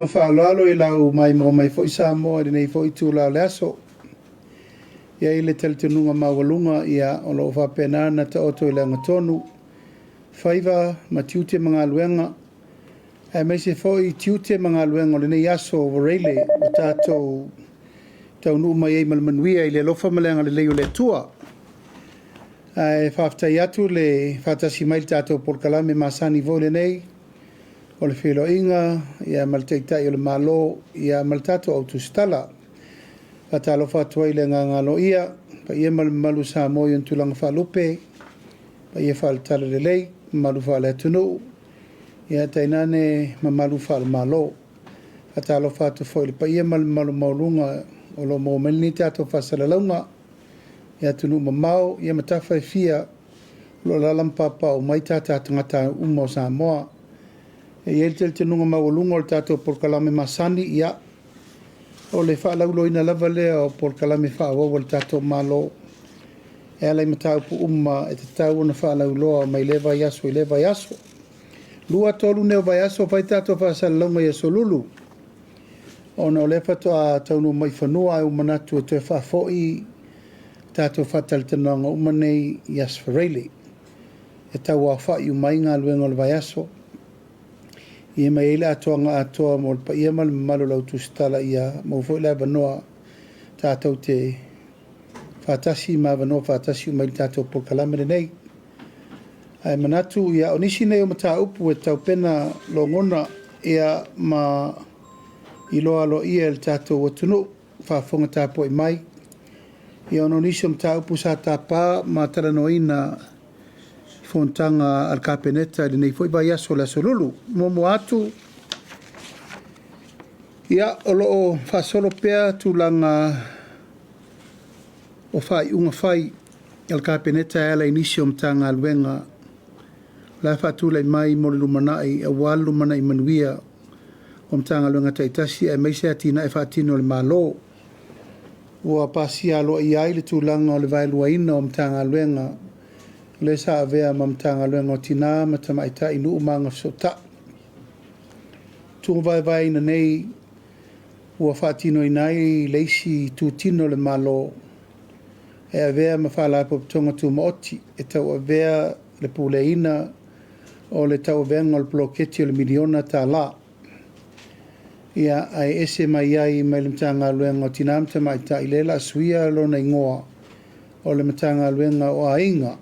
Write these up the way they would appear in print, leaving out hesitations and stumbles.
Faaaloalo i lau maimoa mai foi Samoa i lenei foi itula o le aso. E i ai le talitonuga maualuga, ia, o lo o faapena ona taoto i le agatonu faiva ma tiute ma galuega, aemaise foi tiute ma galuega o lenei aso ua Varaile ua tatou taunuu mai ai ma le manuia i le alofa ma le agalelei o le Atua. Ae faafetai atu le faatasi mai i le tatou polokalame masani foi lenei o le feiloaiga ia ma le Taitai o le Malo ia ma le tatou au tusitala. Faatalofa atu ai i le agaga aloaia, paia ma le mamalu o Samoa i ona tulaga faalupe, paia faale-Talalelei, mamalu faale-atunuu, ia tainane mamalu faale-Malo. Faatalofa atu foi i le paia ma le mamalu maualuga o lo o maua mai lenei tatou faasalalauga i atunuu mamao ia ma tafa e fia o lo o alaala ma papaaao mai tatou tagata uma o Samoa. E i ai le talitonuga maualuga o le tatou polokalame masani, ia, o le faalauiloaina lava lea o polokalame faaauau a le tatou Malo e ala i mataupu uma e tatau ona faalauiloa mai lea vaiaso i lea vaiaso. 2, 3 nei o vaiaso fai tatou faasalalauga i Aso Lulu, ona o lea faatoa taunuu mai i fanua ae ua manatu e toe faafoi tatou faatalatalanoaga uma nei i Aso Faraile e tauaofa'i uma ai galuega o le vaiaso. Ia ma e i ai le atoaga atoa mo le paia ma le mamalu o le au tusitala ia maua foi le avanoa tatou te faatasi ma avanoa faatasi uma i le tatou polokalame lenei. Ae manatu, ia, o nisi nei o mataupu e taupena logona ia ma iloa aloaia e le tatou atunuu faafofoga tapuai mai. Ia ona o nisi o mataupu sa tapa ma talanoaina i fonotaga a le Kapeneta i lenei foi vaiaso i le Aso Lulu. Muamua atu, ia, o lo o faasolo pea tulaga o faaiuga fai a le Kapeneta e ala i nisi o Matagaluega o le a faatulai mai mo le lumanai aua le lumanai manuia o Matagaluega taitasi aemaise atinae faatino a le Malo. Ua pasia aloaia ai le tulaga o le vaeluaina o Matagaluega lea sa avea ma Matagaluega o Tina ma Tamaitai, Nuu ma Agafesootai. Tuvaevaeina nei ua faatinoina ai le isi itutino o le Malo e avea ma Faalapotopotoga Tumaoti e tauavea le puleaina o le tauaveina o le poloketi o le miliona tala. Ia, ae ese mai ai mai le Matagaluega o Tina ma Tamaitai lea o le a suia lona igoa o le Matagaluega o Aiga.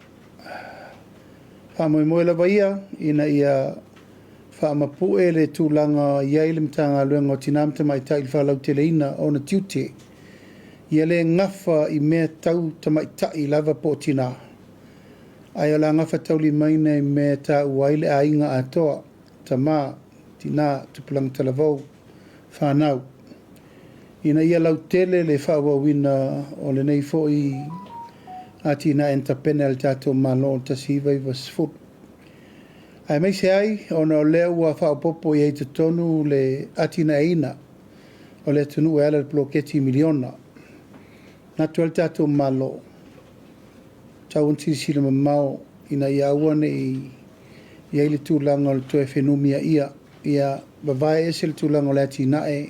Faamoemoe lava ia ina ia faamapue le tulaga i ai le Matagaluega o Tina ma Tamaitai i le faalauteleina o ona tiute. Ia le gafa i mea tau tamaitai lava po o tina, ae o le a gafataulimaina i mea e taua ai le aiga atoa, tama, tina, tupulaga talavou, fanau, ina ia lautele le faaauauina o lenei foi atinae na tapena e le tatou Malo i le 1990. Aemaise ai ona o lea ua faaopoopo i ai i totonu le atinaeina o le atunuu e ala i le poloketi miliona. Manatu ai le tatou Malo, tau ina silasila mamao ina ia aua ne i i ai le tulaga o le toe fenumiaia, ia vavae ese le tulaga o le atinae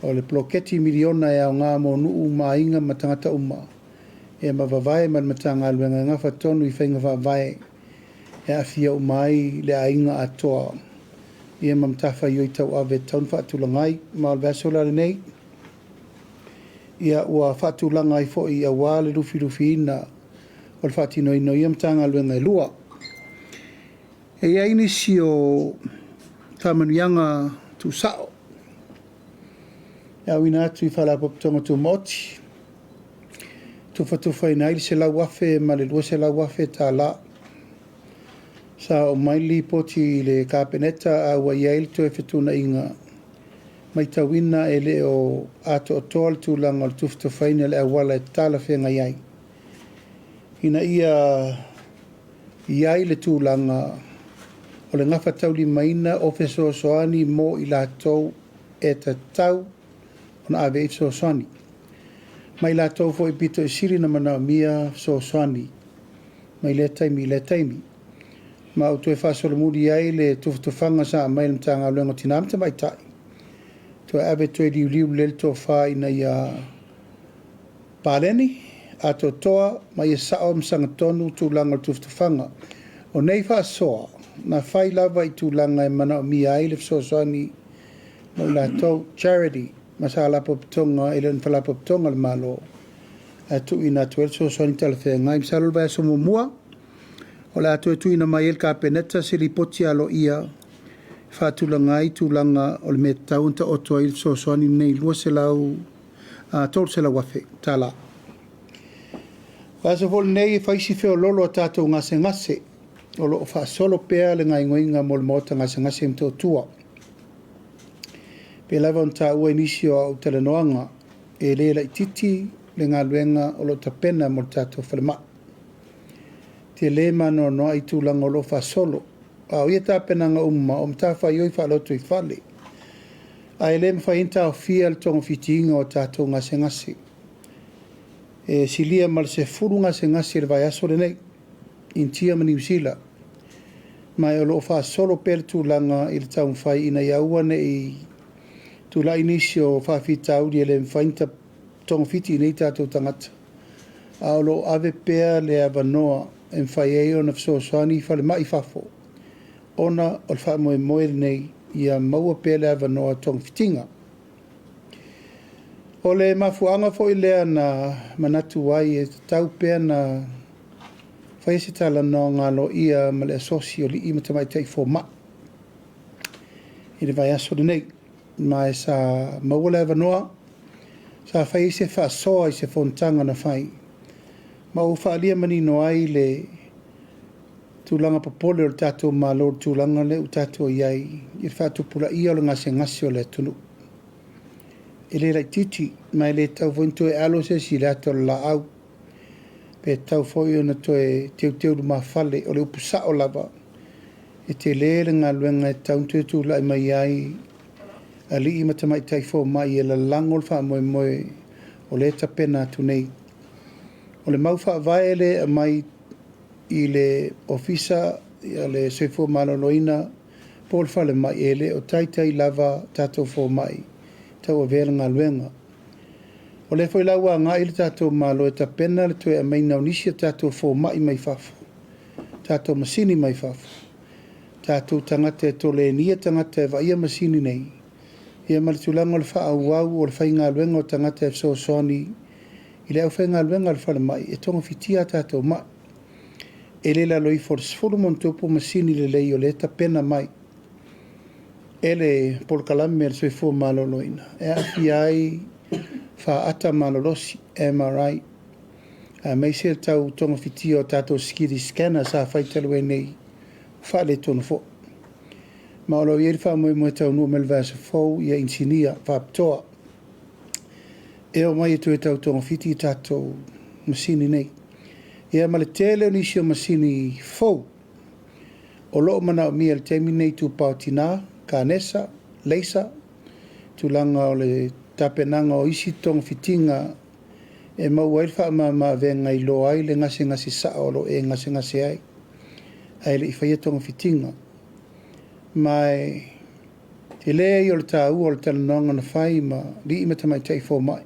o le poloketi miliona e aoga mo nuu ma aiga ma tagata uma, ia ma vavae ma le Matagaluega e gafa tonu i faiga faavae e aafia uma ai le aiga atoa ia ma matafaioi tauave e tatau ona faatulaga ai. Ma o le vaiaso la lenei, ia ua faatulaga ai foi aua le lufilufiina o le faatinoina o ia Matagaluega e lua. E i ai nisi o faamanuiaga tuusao e auina atu i Faalapotopotoga Tumaoti, tufatufaina ai le $100,000 ma le $200,000. Sa oo mai le lipoti i le Kapeneta a ua i ai le toe fetuunaiga, matauina e le o atoatoa le tulaga o le tufatufaina i le auala e talafeagai ai, ina ia i ai le tulaga o le gafataulimaina o fesoasoani mo i latou e tatau ona ave i ai fesoasoani, ma i latou foi pito i sili ona manaomia fesoasoani mai lea taimi i lea taimi. Ma ua toe faasolomuli ai le tufatufaga sa aumai e le Matagaluega o Tina ma Tamaitai. Toe ave toe liuliu lelei le tofa ina ia paleni, atoatoa ma ia sao ma sagatonu tulaga o le tufatufaga. O nei faasoa, na fai lava i tulaga e manaomia ai le fesoasoani mo i latou, charity, ma faalapotopotoga e le o ni faalapotopotoga a le Malo, ae tuuina atu ai le fesoasoani talafeagai. Masalo o le vaiaso muamua o le a toe tuuina mai ai i le Kapeneta se lipoti aloaia e faatulaga ai tulaga o le mea e tatau ona taoto ai le fesoasoani lenei $300,000. O le aso foi lenei e fai si feoloolo o a tatou gasegase, o lo o faasolo pea le gaoioiga mo le maota gasegase i Motootua. E pei lava ona taua i nisi o au talanoaga, e le laitiiti le galuega o lo o tapena mo le tatou falemai. E tele ma anoanoai tulaga o lo o faasolo, a o ia tapenaga uma, o matafaioi faalotoifale, ae le mafai ai ona taofia le togafitiga o tatou gasegase. E silia ma le 10 gasegase i le vaiaso lenei, Initia ma Niu Sila, ma o lo o faasolo pea le tulaga i le taumafai ina ia aua ne i tulai nisi o faafitauli e le mafai ona togafiti i inei tatou tagata, a o lo o ave pea le avanoa e mafai ai ona fesoasoani falemai i fafo, ona o le faamoemoe lenei ia maua pea le avanoa togafitiga. O le mafuaaga foi lea na manatu ai e tatau pea ona fai se talanoaga aloaia ma le asosi o alii ma tamaitai fomai i le vaiaso lenei, ma sa maua le avanoa sa fai ai se faasoa i se fonotaga na fai, ma ua faaalia manino ai le tulaga popole o le tatou Malo i le tulaga lea ua tatou i ai i le faatupulaia o le gasegase o le atunuu. E le laitiiti, ma e le tatau foi ona toe alo se isi i le ata o le laau, pe tatau foi ona toe teuteu lumafale. O le upu sao lava, e tele le galuega e tatau ona toe tulai mai ai alii ma tamaitai fomai e lalago le faamoemoe o lea e tapena atu nei. O le mau faavae lea e aumai i le Ofisa o le Soifua Maloloina po o le falemai, e le o taitai lava tatou fomai tauavea le galuega. O lea foi la ua agai le tatou Malo e tapena le toe aumaiga o nisi o tatou fomai mai fafo, tatou masini mai fafo, tatou tagata e kolenia tagata e vaaia masini nei, ia ma le tulaga o le faaauau o le faigaluega o tagata e fesoasoani i le aufaigaluega a le falemai e togafitia a tatou mai. E le i lalo ifo o le 10+ masini lelei o lea e tapena mai e le polokalame a le Soifua Maloloina e aafia ai faata malolosi, MRI, aemaise le tau togafitia o tatou CT scanner sa fai talu ai nei, ua faaletonu foi. Ma o lo o i ai le faamoemoe e taunuu mai i le vaiaso fou ia inisinia faapitoa e omai e toe tau togafiti tatou masini nei. Ia ma le tele o nisi o masini fou o lo o manaomia i le taimi lenei, tupao tina, kanesa, laser, tulaga o le tapenaga o isi togafitiga e maua ai le faamama-avega e iloa ai le gasegase sao o lo o e gasegase ai, ae le i faia togafitiga. Ma e tele ia o le taua o le talanoaga na fai ma alii ma tamaitai fomai,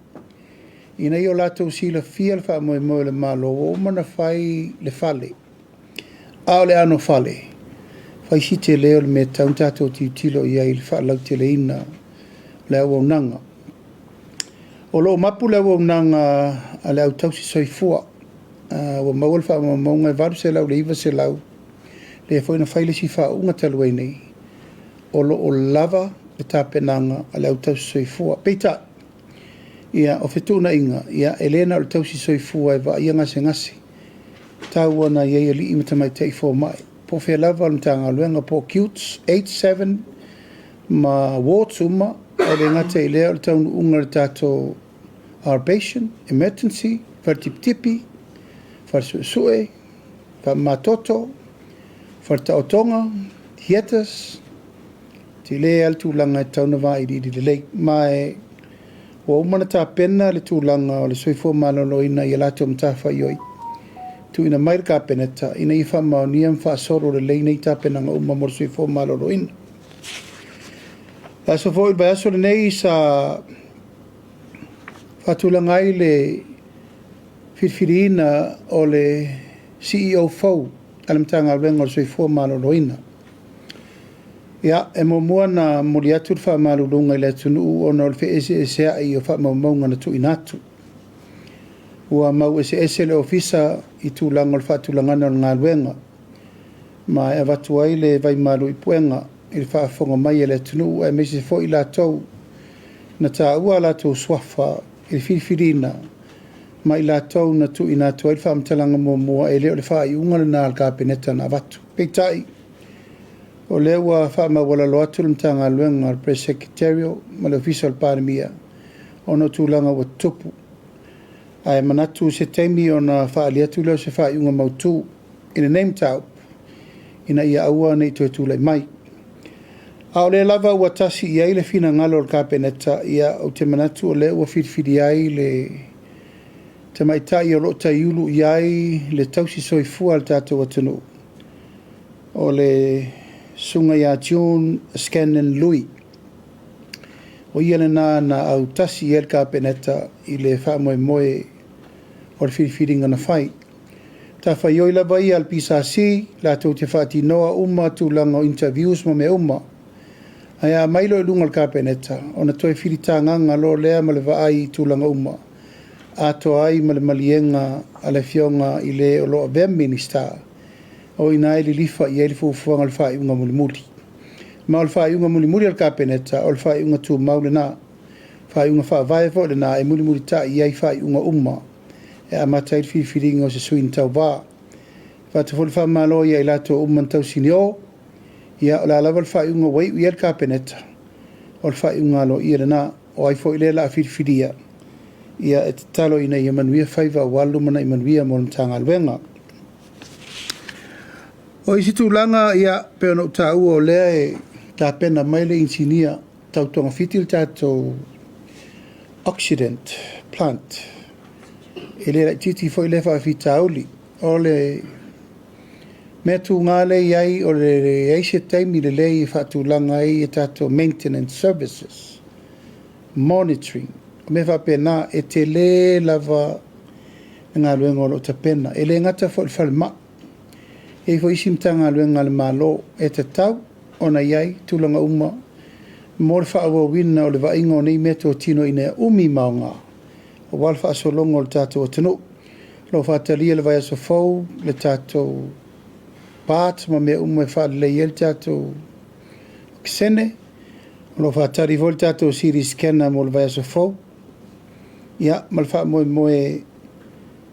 ina ia o latou silafia le faamoemoe o le Malo ua uma ona fai le fale, a o le anofale, fai si tele o le mea e tatau ona tatou tilotilo i ai i le faalauteleina o le auaunaga. O lo o mapu le auaunaga a le autausi soifua, ua maua le faamaumauga e 800 i le 900, lea foi na fai le isi faauuga talu ai nei, o lo o lava le tapenaga a le autausi soifua. Peitai, ia, o fetuunaiga, ia, e le na o le tausi soifua e vaaia gasegase, tau ona i ai alii ma tamaitai fomai, po o fea lava o le Matagaluega, po o acutes, 8, 7 ma wards uma, e le gata i lea o le taunuuga o le tatou outpatient, emergency, fale tipitipi, fale suesue, faamamatoto, fale taotoga, theatres, tele lava le tulaga e tatau ona vailiili lelei. Ma e ua uma ona tapena le tulaga o le soifua maloloina i a latou matafaioi, tuuina mai le Kapeneta ina ia faamaonia ma faasolo lelei nei tapenaga uma mo le soifua maloloina. Le aso foi o le vaiaso lenei sa faatulaga ai le filifiliina o le CEO fou a le Matagaluega o le Soifua Maloloina. Ia, e muamua ona momoli atu le faamaluluga i le atunuu ona o le feeseeseai o faamaumauga na tuuina atu. Ua mau eseese le Ofisa i tulaga o le faatulagaga o le galuega, ma e avatu ai le vaimalu i puega i le faafofoga mai a le atunuu aemaise foi i latou na taua a latou suafa i le filifiliina ma i latou na tuuina atu ai le faamatalaga muamua e le o le faaiuga lena a le Kapeneta na avatu. Peitai, o lea ua faamaualalo atu le Matagaluega a le Press Secretarial ma le Ofisa o le Palemia ona o tulaga ua tutupu. Ae manatu se taimi ona faaali atu lea o se faaiuga mautu i lenei mataupu ina ia aua ne i toe tulai mai. A o lea lava ua tasi i ai le finagalo o le Kapeneta, ia ou te manatu o lea ua filifili ai le tamaitai o lo o taiulu i ai le tausi soifua a le tatou atunuu, o le Susuga ia June Scanlan Lui. O ia lena na autasi i ai le Kapeneta i le faamoemoe o le filifiliga na fai. Matafaioi lava ia a le PSC latou te faatinoa uma tulaga o interviews ma mea uma. Ae a aumai loa i luga o le Kapeneta, ona toe filitagaga loa lea ma le vaai i tulaga uma, atoa ai ma le maliega a le Afioga i le o lo o avea ma Minisita, o i ina e lilifa i ai le fuafuaga o le faaiuga mulimuli. Ma o le faaiuga mulimuli a le Kapeneta, o le faaiuga tumau lena, faaiuga faavae foi lena e mulimulitai i ai faaiuga uma e amata ai le filifiliga o se sui na tauva. E avatu foi le faamalo ia i latou uma na tausinio, ia o le a lava le faaiuga ua iu i ai le Kapeneta, o le faaiuga aloaia lena. O ai foi lea o le a filifilia, ia e tatalo ina ia manuia faiva aua le lumanai manuia mo le Matagaluega. O isi tulaga, ia, pei ona ou taua o lea e tapena mai le inisinia tau togafiti le tatou oxidant plant. E le laitiiti foi lea faafitauli. O le mea tuga lea e i ai, o le leai se taimi lelei e faatulaga ai a tatou maintenance services, monitoring, o mea faapena, e tele lava le galuega o lo o tapena. E le gata foi i le falemai, e i ai foi isi Matagaluega a le Malo e tatau ona i ai tulaga uma mo le faaauauina o le vaaiga o nei meatotino ina ia umi ma aoga aua le faasologa o le tatou atunuu. O lo o faatalia i le vaiaso fou le tatou parts ma mea uma e faalelei ai le tatou okesene. O lo o faatali foi le tatou CT scanner mo le vaiaso fou. Ia, ma le faamoemoe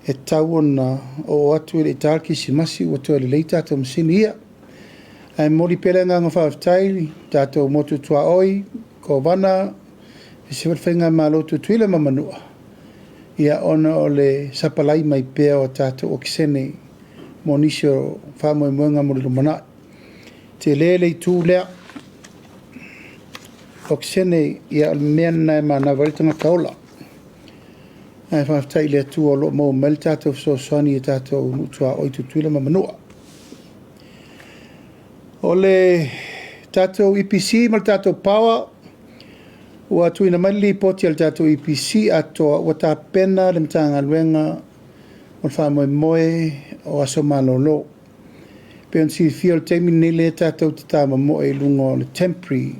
e tatau ona oo atu e le i ta le Kerisimasi ua toe lelei tatou masini ia. Ae momoli pea le agaga faafetai i le tatou motu tuaoi, Kovana, aemaise foi le Faigamalo Tutuila ma Manua, ia ona o le sapalai mai pea o tatou okesene mo nisi o faamoemoega mo le lumanai. Tele le itu lea, okesene, ia o le mea lena e manava ai le tagata ola. Ae faafetai i le Atua o lo o maua mai le tatou fesoasoani i tatou nuu tuaoi Tutuila ma Manua. O le tatou EPC ma le tatou Power, ua tuuina mai le lipoti a le tatou EPC atoa ua tapena le Matagaluega o le faamoemoe o aso malolo. Pei ona silafia o le taimi lenei lea tatou te tamamoe i luga o le temporary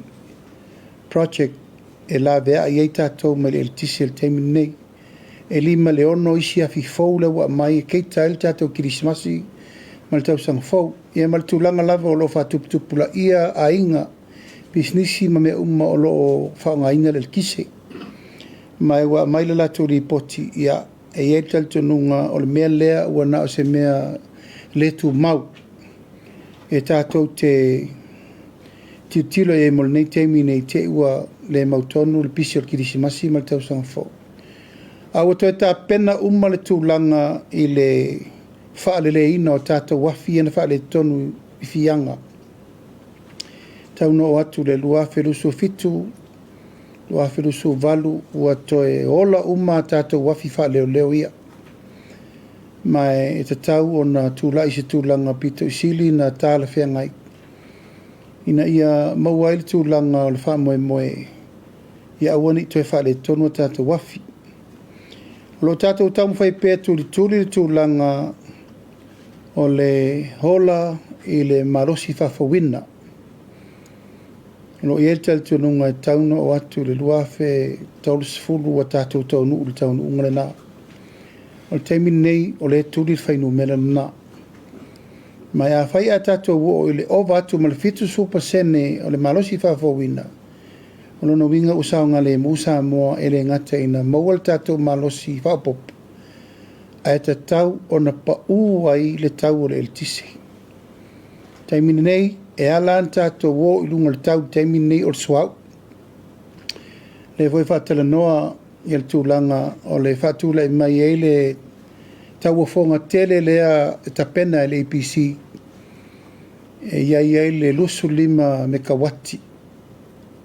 project e laveai ai tatou mai le eletise i le taimi lenei. E 5 i le 6 isi afi fou lea ua aumai e keita ai le tatou Kerisimasi ma le tausaga fou. Ia ma le tulaga lava o lo o faatuputupulaia aiga, pisinisi ma mea uma o lo o faaaogaina le eletise. Ma ua aumai le latou lipoti, ia, e i ai le talitonuga o le mea lea ua na o se mea le tumau e tatou te tilotilo i ai mo lenei taimi ne i te i ua le mautonu le pisi o le Kerisimasi ma le tausaga fou. A ua toe tapena uma le tulaga i le faaleleiina o tatou afi ia na faaletonu i Fiaga. Tau na oo atu i le 2027, 2028 ua toe ola uma a tatou afi faaleoleo ia. Ma e tatau ona tulai se tulaga pito i sili ona talafeagai. ina ia maua ai le tulaga o le faamoemoe ia aua ne i toe faaletonu a tatou uafi. O lo o tatou taumafai pea e tulituli le tulaga o le ola i le malosi faafouina. O lo o i ai le talitonuga e tatau ona oo atu i le 2030 ua tatou taunuu i le taunuuga lena. O le taimi lenei, o lea e tuli le fuainumera lena. Ma afai ae tatou oo i le ova atu ma le 70% o le malosi faafouina, o lona uiga ua saogalemu Samoa e le gata ina maua le tatou malosi faaopoopo, ae tatau ona pau ai le tau o le eletise. O le taimi lenei, e ala ona tatou o i luga o le tau i le taimi lenei o le suauu. O lea foi e faatalanoa le tulaga o le faatulai mai ai le tauofoga tele lea e tapena e le EPC, e i ai ai le 25 mekauati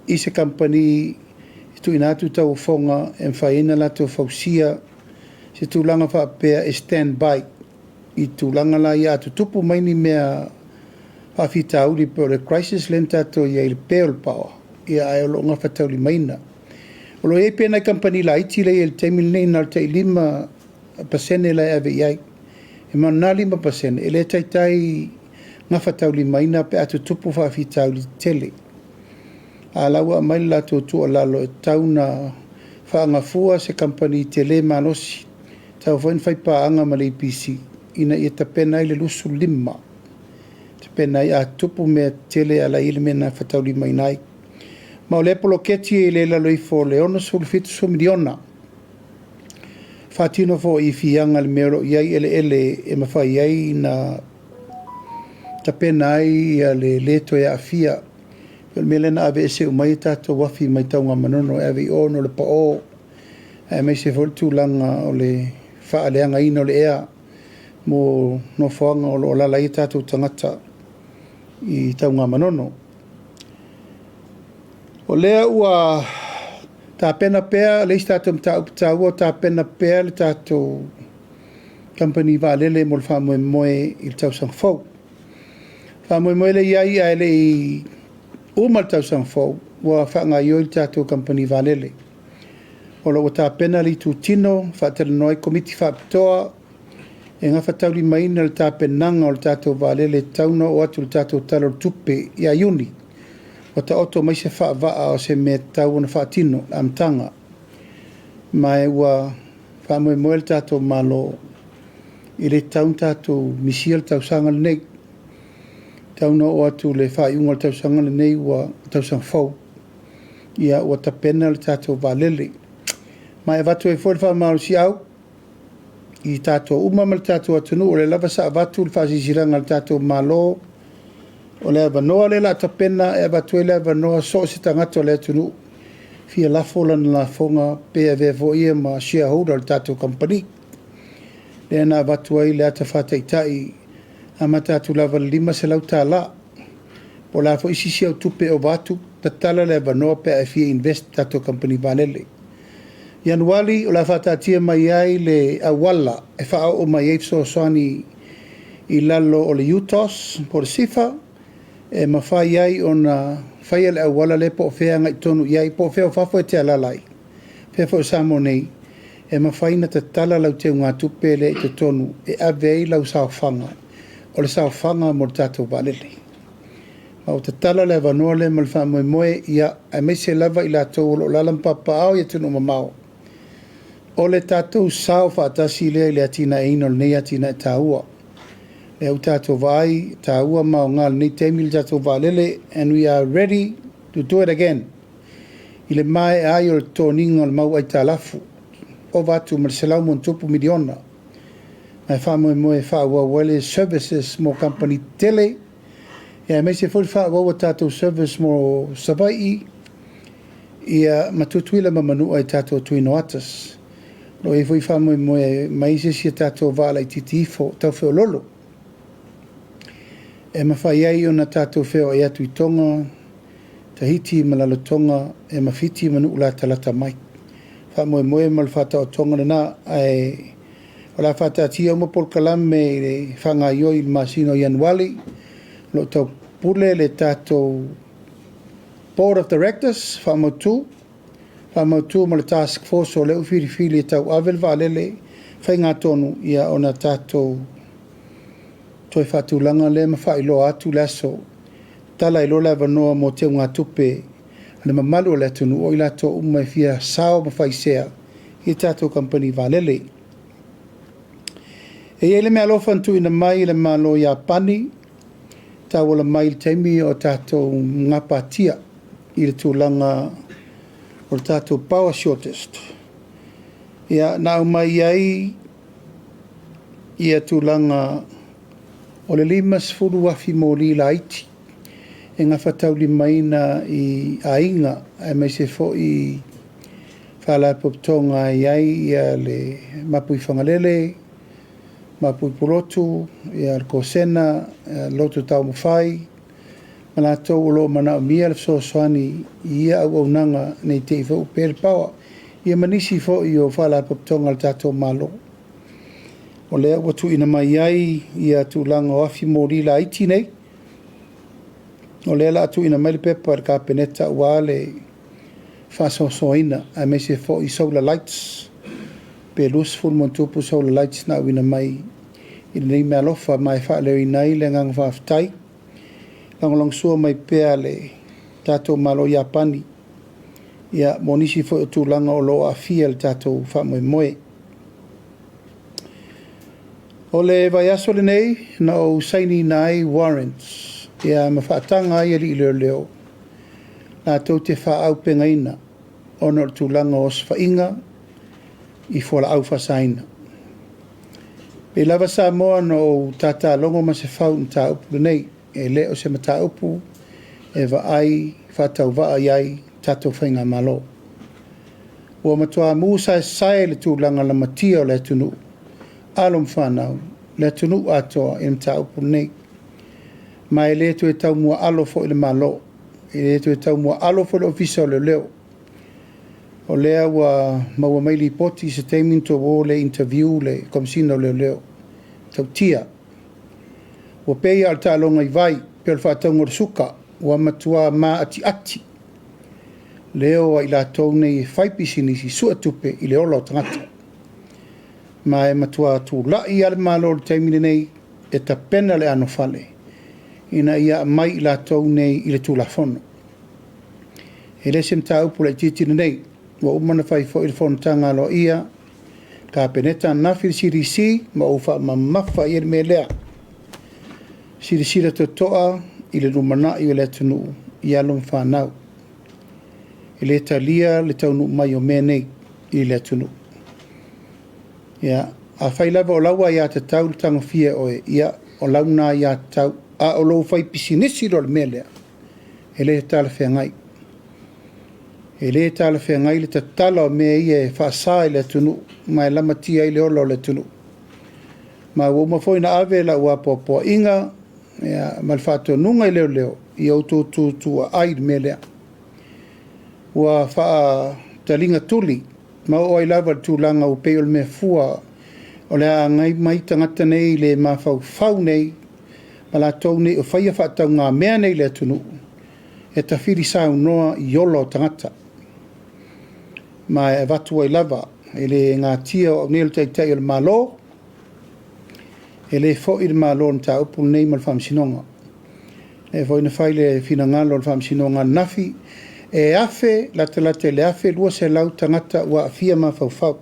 i se kamupani e tuuina atu tauofoga e mafai ai ona latou fausia se tulaga faapea e stand by i tulaga la ia a tutupu mai ni mea faafitauli pei o le crisis lea na tatou i ai i le pē o le power, ia ae o lo o gafataulimaina. O lo o i ai pea nai kamupani laiti lea e i ai i le taimi lenei, na o le tai 5% la e ave i ai. E ma o lena 5% e le taitai gafataulimaina pe a tutupu faafitauli tetele. A o la ua aumai le latou tuualalo e tatau ona faagafua se kamupani tele malosi, e tatau foi ona faipaaga ma le EPC ina ia tapena ai le 25, tapena ai a tutupu mea tetele a o la e i ai le mea e gafataulimaina ai. Ma o lea poloketi e le i lalo ifo o le $60 70 miliona. Faatino foi i Fiaga le mea o lo o i ai eleele e mafai ai ona tapena ai le lē toe aafia. O le mea lea na aveese uma ai a tatou uafi mai Tanugamanono e ave i o ona o le pao, aemaise foi le tulaga o le faaleagaina o le ea mo nofoaga o lo o alaala ai tatou tagata i Tanugamanono. O lea ua tapena pea le isi tatou mataupu taua, tapena pea le tatou kamupani vaalele mo le faamoemoe i le tausaga fou. Faamoemoe le i ai ae le i uma le tausaga fou ua faagaoioi le tatou kamupani vaalele. O lo o ua tapena le itutino, faatalanoa ai komiti faapitoa e gafataulimaina le tapenaga o le tatou vaalele e tatau ona oo atu i le tatou Tala o le Tupe ia Iuni. Ua taoto mai se faavaa o se mea e tatau ona faatino le amataga. Ma ua faamoemoe le tatou Malo e le tatau ona tatou misia le tausaga lenei. E tatau ona oo atu i le faaiuga o le tausaga lenei ua tausaga fou, ia ua tapena le tatou vaalele. Ma e avatu ai foi le faamalosiau i tatou uma ma le tatou atunuu, o lea lava sa avatu le faasilasilaga a le tatou Malo, o le avanoa lea o le a tapena e avatu ai le avanoa so o se tagata o le atunuu fia lafo lana lafoga pe avea foi ia ma shareholder o le tatou kamupani. Lea na avatu ai le ata faataitai amata atu lava i le $500. Po o le a foi se isi au tupe e ova atu, tatala le avanoa pe a e fia invest i le tatou kamupani vaalele. Ianuari o le a faataatia mai ai le auala e faaoo mai ai fesoasoani i lalo o le UTOS po o le SIFA e mafai ai ona faia le auala lea po o fea e agai tonu i ai, po o fea o fafo e te alaala ai, fea foi o Samoa nei, e mafai ona tatala lau teugatupe lea i totonu e ave ai lau saofaga, o le saofaga mo le tatou vaalele. Ma ua tatala le avanoa lea ma le faamoemoe, ia, aemaise lava i latou o lo o alaala ma papaaao i atunuu mamao, o le tatou sao faatasi lea i le atinaeina o lenei atinae taua. Lea ua tatou vaai, taua ma aoga i lenei taimi le tatou vaalele, and we are ready to do it again. I le maea ai o le totogiina o le mau aitalafu, ova atu ma le $100+ miliona. Ma e faamoemoe e faaauau ai le services mo kamupani tetele, ia aemaise foi le faaauau o tatou service mo Savaii, ia ma Tutuila ma Manua i tatou Twin Otters. O lo o i ai foi faamoemoe mai se isi o tatou vaa laitiiti ifo tau feoloolo, e mafai ai ona tatou feoai atu i Toga, Tahiti ma Rarotonga, e ma Fiti ma nuu latalata mai. Faamoemoe ma le faataotoga lena, ae o le a faataatia uma polokalame i le faagaoioi i le masina o Ianuari. O lo o tau soalaupule le tatou Board of Directors faamautu, faamautu ma le Task Force o lea ua filifili e tauave le vaalele faigatonu, ia ona tatou toe faatulaga lea ma faailoa atu le aso, tala ai loa le avanoa mo teugatupe a le mamalu o le atunuu, o i latou uma e fia sao ma faisea i tatou kamupani vaalele. E i ai le meaalofa na tuuina mai e le Malo o Iapani, tauala mai i le taimi o tatou gapatia i le tulaga o le tatou power shortage. Ia, na aumai ai ia tulaga o le 50,000 moli laiti e gafataulimaina i aiga aemaise foi faalapotopotoga e i ai ia le Mapuifagalele, Mapuipulotu, ia le Kosena, Loto Taumafai, ma latou o lo o manaomia le fesoasoani i ia auaunaga nei te i foi ua pe le power, ia ma nisi foi o faalapotopotoga a le tatou Malo. O lea ua tuuina mai ai ia tulaga o afi moli laiti nei. O lea o le a tuuina mai le pepa i le Kapeneta aua le faasoasoaina, aemaise foi solar lights, pe 20+ solar lights na auina mai i lenei meaalofa, ma e faaleoina ai le agaga faafetai. Lagolagosua mai pea le tatou Malo Iapani ia mo nisi foi o tulaga o lo o aafia le tatou faamoemoe. O le vaiaso lenei na ou sainiina ai warrants ia ma faataga ai alii leoleo latou te faaaupegaina ona o le tulaga o osofaiga i fualaau faasaina. Pei lava Samoa na ou tatalogo Masefau i le mataupu lenei, e le o se mataupu e vaai faatauvaa i ai tatou faigamalo. Ua matua mu saesae le tulaga lamatia o le atunuu, alo ma fanau, le atunuu atoa i le mataupu lenei. Ma e le toe taumuaalo foi le Malo, e le toe taumuaalo foi le Ofisa o Leoleo. O lea ua maua mai lipoti i se taimi ona tou o lea e interview le Komesina o Leoleo, tautia. Ua pei lava o le taaloga i vai, pei o le faatauga o le suka, ua matua maatiati leo a i latou nei e fai pisinisi, suetupe i le ola o tagata. Ma e matua tulai lava le Malo i le taimi lenei e tapena le anofale ina ia aumai i latou nei i le Tulafono. E le se mataupu laitiiti lenei, ua uma ona fai foi le fonotaga aloaia Kapeneta ananafi i le CDC ma ou faamamafa i ai le mea lea. Silasila totoa i le lumanai o le atunuu i alo ma fanau. E le talia le taunuu mai o mea nei i le atunuu. Ia, afai lava o lau aiatatau le tagofia e oe, ia, o lau lena aiatatau, a o lou faipisinisi loa i le mea lea, e le talafeagai. E le talafeagai le tatala o mea ia e faasa i le atunuu ma e lamatia ai le ola o le atunuu. Ma ua uma foi ona ave lau apoapoaiga ma le faatonuga i leoleo, ia outou tutuaai i le mea lea. Ua faataliga tuli ma oo ai lava i le tulaga ua pei o le mea fua o le a agai mai tagata nei le mafaufau nei ma latou nei o faia faataugamea nei i le atunuu e tafili saunoa i ola o tagata. Ma e avatu ai lava, e le gatia o au nei o le Taitai o le Malo, e le foi le Malo i le mataupu lenei ma le Faamasinoga. Lea foi na fai le finagalo o le Faamasinoga ananafi, e 1,000 latalata i le 1,200 tagata ua aafia mafaufau.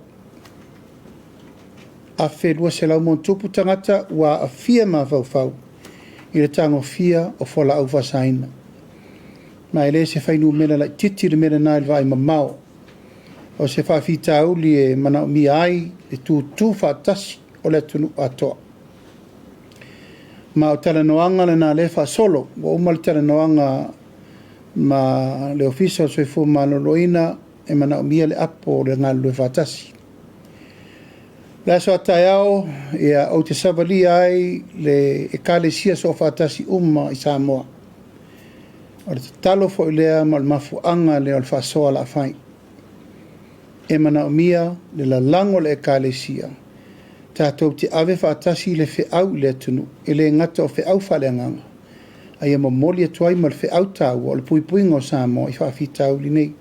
1,200 ma ona tupu tagata ua aafia mafaufau i le tagofia o fualaau faasaina. Ma e le se fuainumera laitiiti le mea lena i le vaai mamao. O se faafitauli e manaomia ai le tutu faatasi o le atunuu atoa. Ma o talanoaga lena lea e faasolo, ua uma le talanoaga ma le Ofisa o le Soifua Maloloina e manaomia le apo o le galulue faatasi. O le aso a taeao, ia, ou te savalia ai le Ekalesia Soofaatasi uma i Samoa. O le tatalo foi lea ma o le mafuaaga lea o le faasoa o le a fai. E manaomia le lalago o le Ekalesia, tatou te ave faatasi le feau i le atunuu, e le gata o feau faaleagaga, A ia momoli atu ai ma le feau taua o le puipuiga o Samoa i faafitauli nei.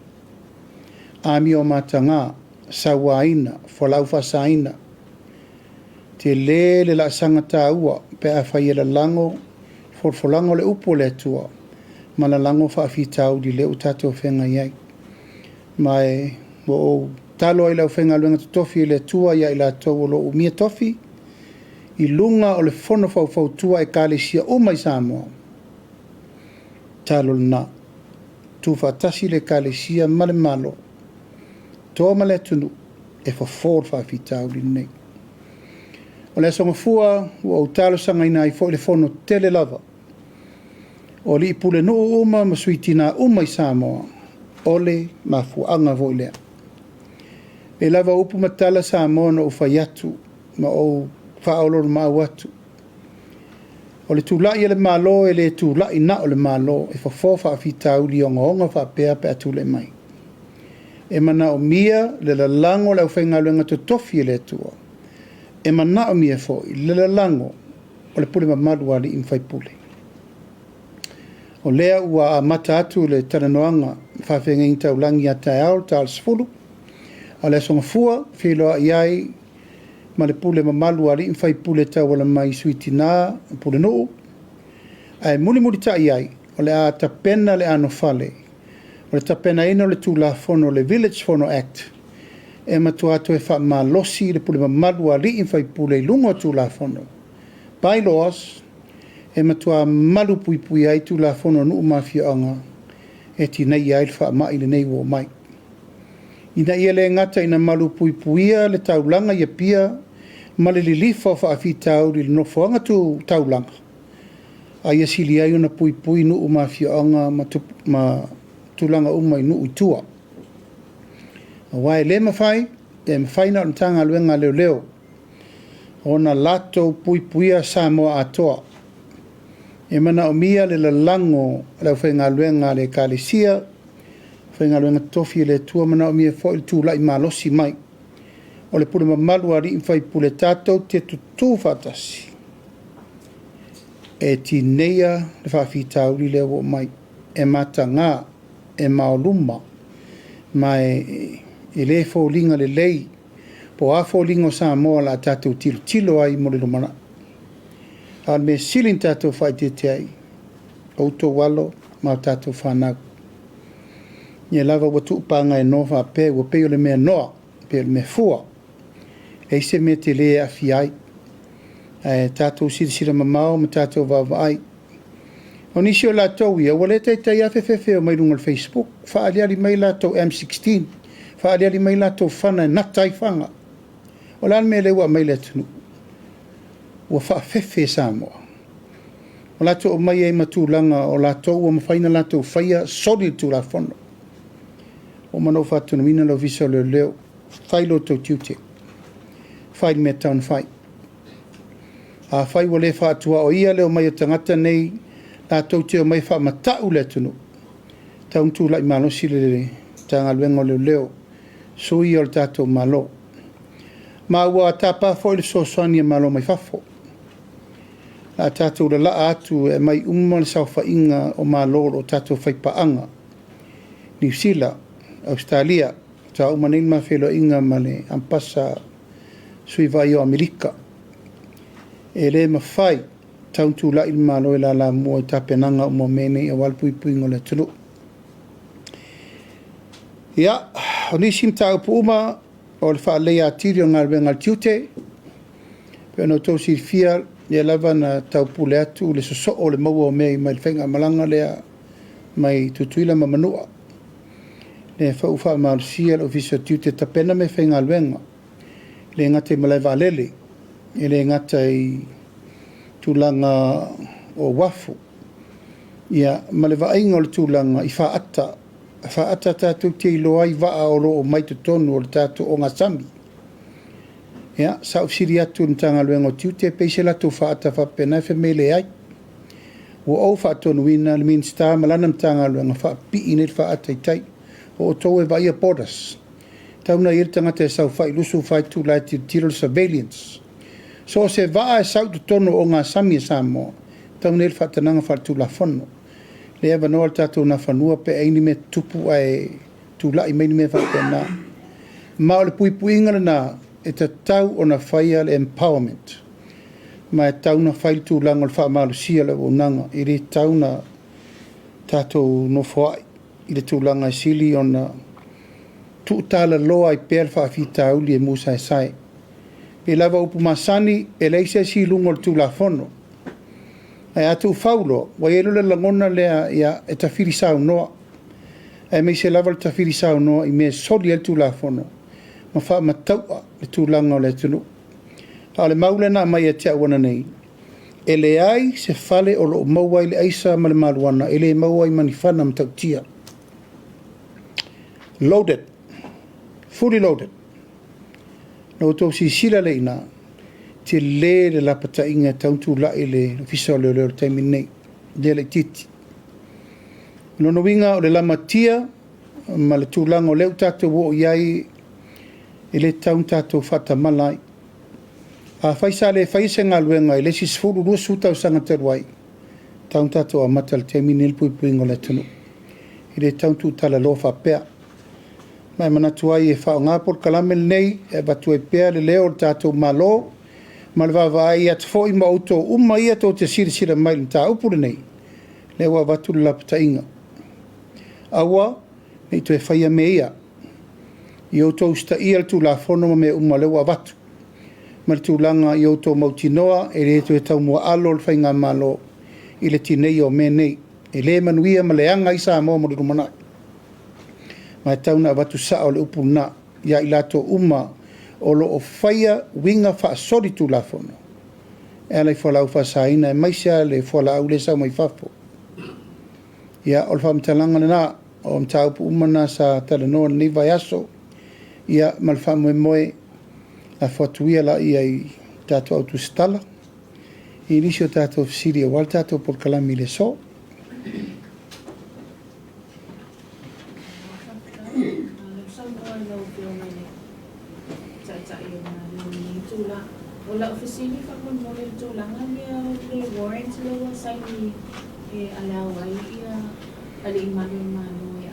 Amio mataga, sauaina, fualaau faasaina. Tele le laasaga taua pe afai e lalago folafolaga o le upu a le Atua ma lalago faafitauli lea ua tatou feagai ai. Ma e ua ou tatalo ai i le aufaigaluega totofi a le Atua ia i latou o lo o umia tofi i luga o le fono faufautua a Ekalesia uma i Samoa, tatalo lena, tutu faatasi le Ekalesia ma le Malo, toa ma le atunuu e fofo le faafitauli lenei. O le Aso Gafua ua ou talosagaina ai foi le fono tele lava o alii pulenuu uma ma sui tina uma i Samoa, o le mafuaaga foi lea. E lava upu ma tala Samoa na ou fai atu ma ou faaoloolomaau atu. O le tulai a le Malo e le tulai na o le Malo e fofo faafitauli ogaoga faapea pe a tulai mai. E manaomia le lalago o le aufaigaluega totofi e le Atua. E manaomia foi le lalago o le pule mamalu a alii ma faipule. O lea ua amata atu le talanoaga ma faafeagaiga taulagi ia taeao le ta o le 10, a o le Aso Gafua e feiloai ai ma le pule mamalu a alii ma faipule e tauala mai i sui tina ma pulenuu, ae mulimulitai ai o le a tapena le anofale o le tapenaina o le Tulafono le Village Fono Act e matua toe faamalosi le pule mamalu a alii ma faipule i luga o Tulafono, by-laws, e matua malu puipuia ai Tulafono a nuu ma afioaga e tineia ai le faamai lenei ua oo mai. Ina ia le gata ina malu puipuia le taulaga i Apia ma le lilifa o faafitauli i le nofoaga tu taulaga, a ia sili ai ona puipui nuu ma afioaga ma tulaga uma i nuu i tua. Aua e le mafai, e mafai na o le Matagaluega a Leoleo ona latou puipuia Samoa atoa. E manaomia le lalago o le aufaigaluega a le Ekalesia, aufaigaluega totofi a le Atua, manaomia foi le tulai malosi mai o le pule mamalu a alii ma faipule tatou te tutu faatasi e tineia le faafitauli lea ua oo mai, e mataga, e maoluma, ma e le foliga lelei po o a foliga o Samoa o le a tatou tilotilo ai mo le lumanai. A o le mea sili na tatou faaeteete ai, o outou alo ma a tatou fanau. Ia lava ua tuupaga e noa faapea, ua pei o le mea noa, pei o le mea fua, e leai se mea tele e aafia ai. Ae tatou silasila mamao ma tatou vaavaai. O nisi o latou ia, ua le taitai lava fefefe e omai i luga o le Facebook, faaaliali mai latou M16, faaaliali mai latou fana e gata ai faga. O le a le mea lea ua aumai i le atunuu? Ua faafefe Samoa. O latou aumai ai ma tulaga o latou ua mafai ona latou faia soli le Tulafono. Ua uma ona ou faatonuina le Ofisa o Leoleo, fai lo outou tiute, fai le mea e tatau ona fai. Afai ua le faatuaoia le omai o tagata nei latou te omai e faamata'u le atunuu, e tatau ona tulai malosi le Matagaluega o Leoleo, sui o le tatou Malo. Ma ua tapa foi le fesoasoani a Malo mai fafo. O le a tatou lalaa atu e aumai uma le saofaiga o Malo o lo o tatou faipaaga, Niu Sila, Ausetalia, faatoa uma nei le ma feiloaiga ma le Amepasa Sui Vaaia o Amerika. E le mafai, tau ona tulai le Malo e lalamua i tapenaga uma o mea nei aua le puipuiga o le atunuu. Ia, o nisi mataupu uma o le faaleleia atili o galuega a le tiute, pei ona outou silafia, lea lava na taupule atu le sosoo o le maua o mea mai le faigamalaga lea mai Tutuila ma Manua. Lea foi ua faamalosia le Ofisa o Tiute e tapena meafaigaluega, e le gata i malae vaalele, e le gata i tulaga o uafu, ia, ma le vaaiga o le tulaga i faata, faata tatou te iloa ai vaa o lo o omai totonu o le tatou ogasami. Ia, sa ou fesili atu i le Matagaluega o Tiute pe i ai se latou faata faapena, fai mai e leai. Ua ou faatonuina le Minisita ma lana Matagaluega faapipii nei le faata i tai. O outou e vaaia borders. Tau na i ai le tagata e saofai 24 itula e tilotilo le surveillance. So o se vaa e sau i totonu o ogasami a Samoa, Tau nei le faatanaga faaletulafono. Lea e avanoa le tatou Nafanua pe a i ai ni mea tutupu ae tulai mai ni mea faapena. Ma o le puipuiga lena e tatau ona faia le empowerment. Ma e tatau ona fai le tulaga o le faamalosia o le auaunaga. E le tatau ona tatou nofoai i le tulaga e sili ona tuutalaloa ai pea le faafitauli e musaesae. E pei lava o upu masani, e leai se isi i luga o le Tulafono. Ae a tuufau loa, ua i ai loa le lagona lea, ia, e tafili saunoa, aemaise lava le tafili saunoa i mea e soli ai le Tulafono ma faamatau'a le tulaga o le atunuu. A o le mau lea na aumai ia te au ananei, e leai se fale o lo o maua ai le aisa ma le maluana e le maua ai ma ni fana matautia. Loaded. Fully loaded. Na outou silasila lea i ina, tele le lapataiga e tatau ona tulai le Ofisa o Leoleo i le taimi lenei, lea laitiiti. O lona uiga o le lamatia ma le tulaga o lea ua tatou oo i ai, e le tatau ona tatou faatamala ai. Afai sa le faia se galuega i le isi 10, 20 tausaga talu ai, e tatau ona tatou amata i le taimi lenei le puipuiga o le atunuu. E le tatau ona tuutalaloa faapea. Ma e manatu ai e faaaoga polokalame lenei e avatu ai pea le leo o le tatou Malo ma le vaavaai atu foi ma outou uma ia tou te silasila mai i le mataupu lenei, lea ua avatu le lapataiga. Aua ne i toe faia mea ia. Ia outou usitaia le Tulafono ma mea uma o lea ua avatu, ma le tulaga ia outou mautinoa e le toe taumuaalo le Faigamalo i le tineia o mea nei. E le manuia ma leaga ai Samoa mo le lumanai. Ma e tatau ona avatu sao le upu lena ia i latou uma o lo o faia uiga faasolitulafono e ala i fualaau faasaina aemaise lava le fualaau lea e sau mai fafo. Ia, o le faamatalaga lena, o mataupu uma na sa talanoa i lenei vaiaso, ia, ma le faamoemoe, lafo atu ia laia i tatou au tusitala i nisi o tatou fesili aua le tatou polokalame i le aso. O lau fesili faamolemole i le tulaga lea o le warrant lea ua saini e allow ai ia alii malu o le Malo e a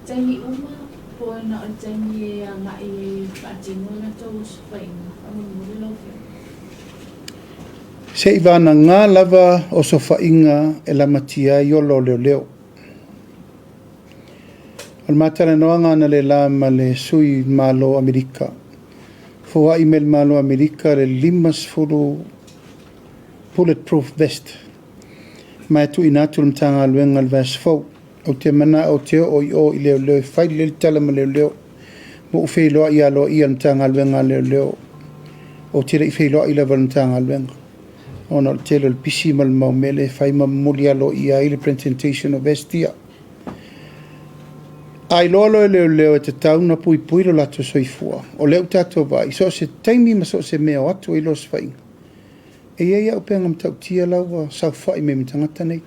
taimi uma po o na o le taimi e agai ai e faatino a latou osofaiga faamolemole lau Afioga. Seivagana lava osofaiga e lamatia ai ola o leoleo. O le ma talanoaga analeila ma le sui Malo o Amerika, foai mai le Malo o Amerika le 50 bulletproof vest ma e tuuina atu le Matagaluega i le vaiaso fou. Ou te manao ou te oo i o i leoleo e fai lelei le tala ma leoleo. Ua ou feiloai aloaia i le Matagaluega a Leoleo. Ou te le i feiloai lava i le Matagaluega ona o le tele o le pisi ma le mau mea lea e fai ma momoli aloaia ai le presentation o vest ia. A iloa loa e leoleo e tatau ona puipui lo latou soifua, o lea ua tatou vaai, so o se taimi ma so o se mea o atu ai le osofaiga, e i ai auupega matautia la ua saofai mai ma tagata nei.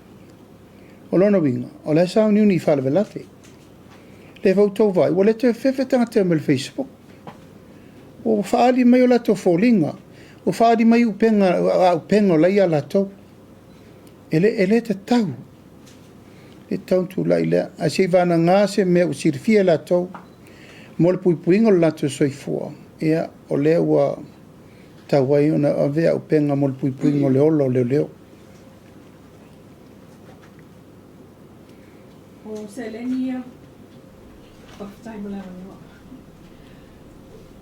O lona uiga, o la e sauniuni i faalavelave. Lea foi ua outou vaai, ua le toe fefe tagata e omai i le Facebook. Ua faaali mai o latou foliga, ua faaali mai upega, auupega o la e ia latou. E le, e le tatau, e le tatau ona tulai lea. Ae se i vagana se mea ua silafia e latou mo le puipuiga o le latou soifua, ia, o lea ua tatau ai ona ave auupega mo le puipuiga o le ola o leoleo. O seleni ia, faafetai mo le avanoa.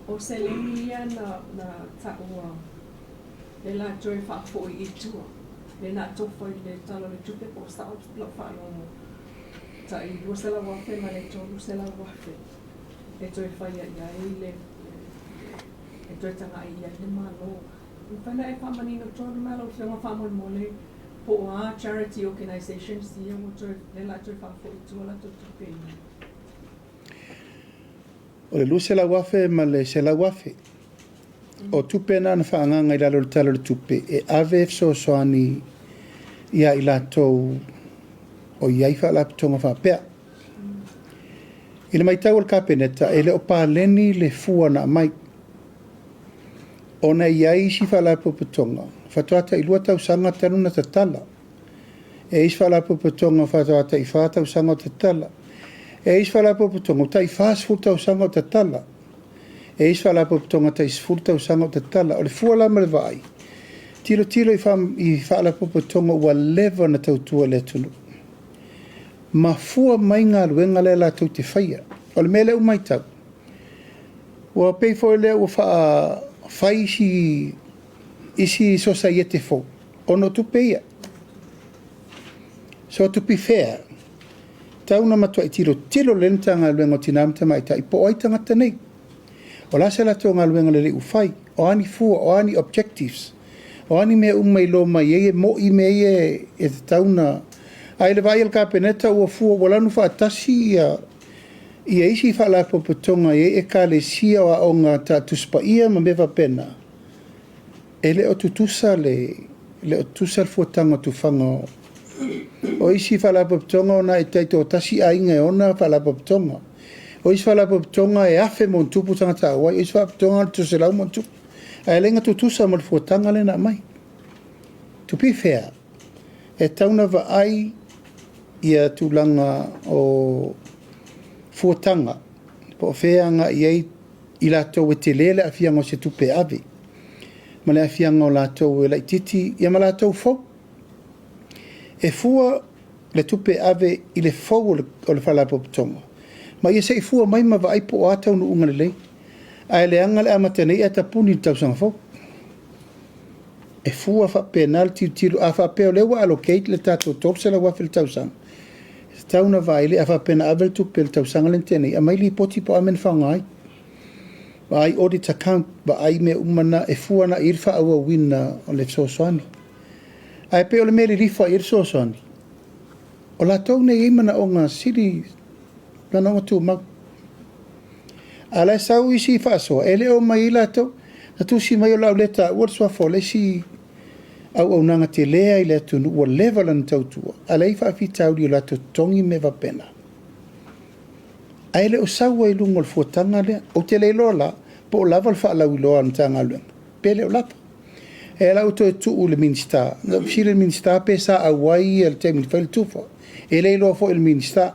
O seleni ia na, na taua le la toe faafoi i tua, le na tofa i le Tala o le Tupe po o sao lau faalogo, tai $200,000 ma le $300,000 e toe faia i ai le, e toe tagai i ai le Malo. E mafai ona e faamanino tonu mai lau Afioga faamolemole po o a charity organizations ia ua toe, lea o le a toe faafoi i tua latou tupe ia. O le $200,000 ma le $100,000 o tupe na na faaagaaga i lalo o le Tala o le Tupe e ave e fesoasoani ia i latou o i ai faalapotopotoga faapea. I le matau a le Kapeneta, e le o paleni le fua na aumai. Ona e i ai isi faalapotopotoga faatoa tailua tausaga talu ona tatala. E i ai isi faalapotopotoga faatoa tai-4 tausaga o tatala. E i ai isi faalapotopotoga ua tai 40 tausaga o tatala. E i ai isi faalapotopotoga tai 10 tausaga o tatala. O le fua la ma le vaai, tilotilo i faalapotopotoga ua leva ona tautua i le atunuu, ma fua mai galuega lea latou te faia. O le mea lea ua matau, ua pei foi lea ua faafai isi sosaiete fou ona o tupe ia. So to be fair, tau na matuai tilotilo lelei le Matagaluega o Tina ma Tamaitai po o ai tagata nei. O le a se latou galuega lelei ua fai, o a ni fua, o a ni objectives, o a ni mea uma i iloa mai ai e mo'i mea ia e tatau ona. Ae i le vaai a le Kapeneta ua fua ua lanu faatasi ia isi faalapotopotoga e i ai ekalesia o aoga Tusi Paia ma mea faapena, e le o tutusa le fuataga o tufaga o isi faalapotopotoga ona e taitoatasi aiga e ona faalapotopotoga. O isi faalapotopotoga e 1,000+ tagata auai, o isi faalapotopotoga e 100+. Ae le tutusa ma le fuataga lea na aumai. To be fair, e tatau ona vaai ia tulaga o fuataga, po o fea e agai i ai i latou e tele le aafiaga o se tupe ave, ma le aafiaga o latou e laitiiti, ia ma latou fou. E fua le tupe ave i le fou o le faalapotopotoga, ma ia se i fua mai ma vaai po o a taunuuga lelei. Ae leaga le amata nei ae tapuni i le tausaga fou. E fua faapena le tilotilo, a faapea o lea ua allocate le tatou $300,000 i le tausaga, e tatau ona vaai, a faapea na ave le tupe i le tausaga lea na tea nei, aumai lipoti po o a mea na faaaoga ai. Vaai audit account, vaai mea uma na e fua na i le faaauauina o le fesoasoani. Ae pei o le mea lilifa i ai le fesoasoani, o latou nei e i ai manaoga sili, manaoga tumau. A o la e sau isi faasoa, e le o omai ai latou. Na tusi mai o le a ou le taua le suafa o le isi auaunaga telea i le atunuu ua leva lana tautua, a o la e i ai faafitauli o latou totogi ma mea faapena. Ae le o sau ai i luga o le fuataga lea. Ou te le iloa la, po o lava le faalauiloa a le Matagaluega, pe le o lava. E la ua toe tuu i le Minisita, na ou fesili i le Minisita pe sa auai ia le taimi na fai le tufa. E le iloa foi e le Minisita.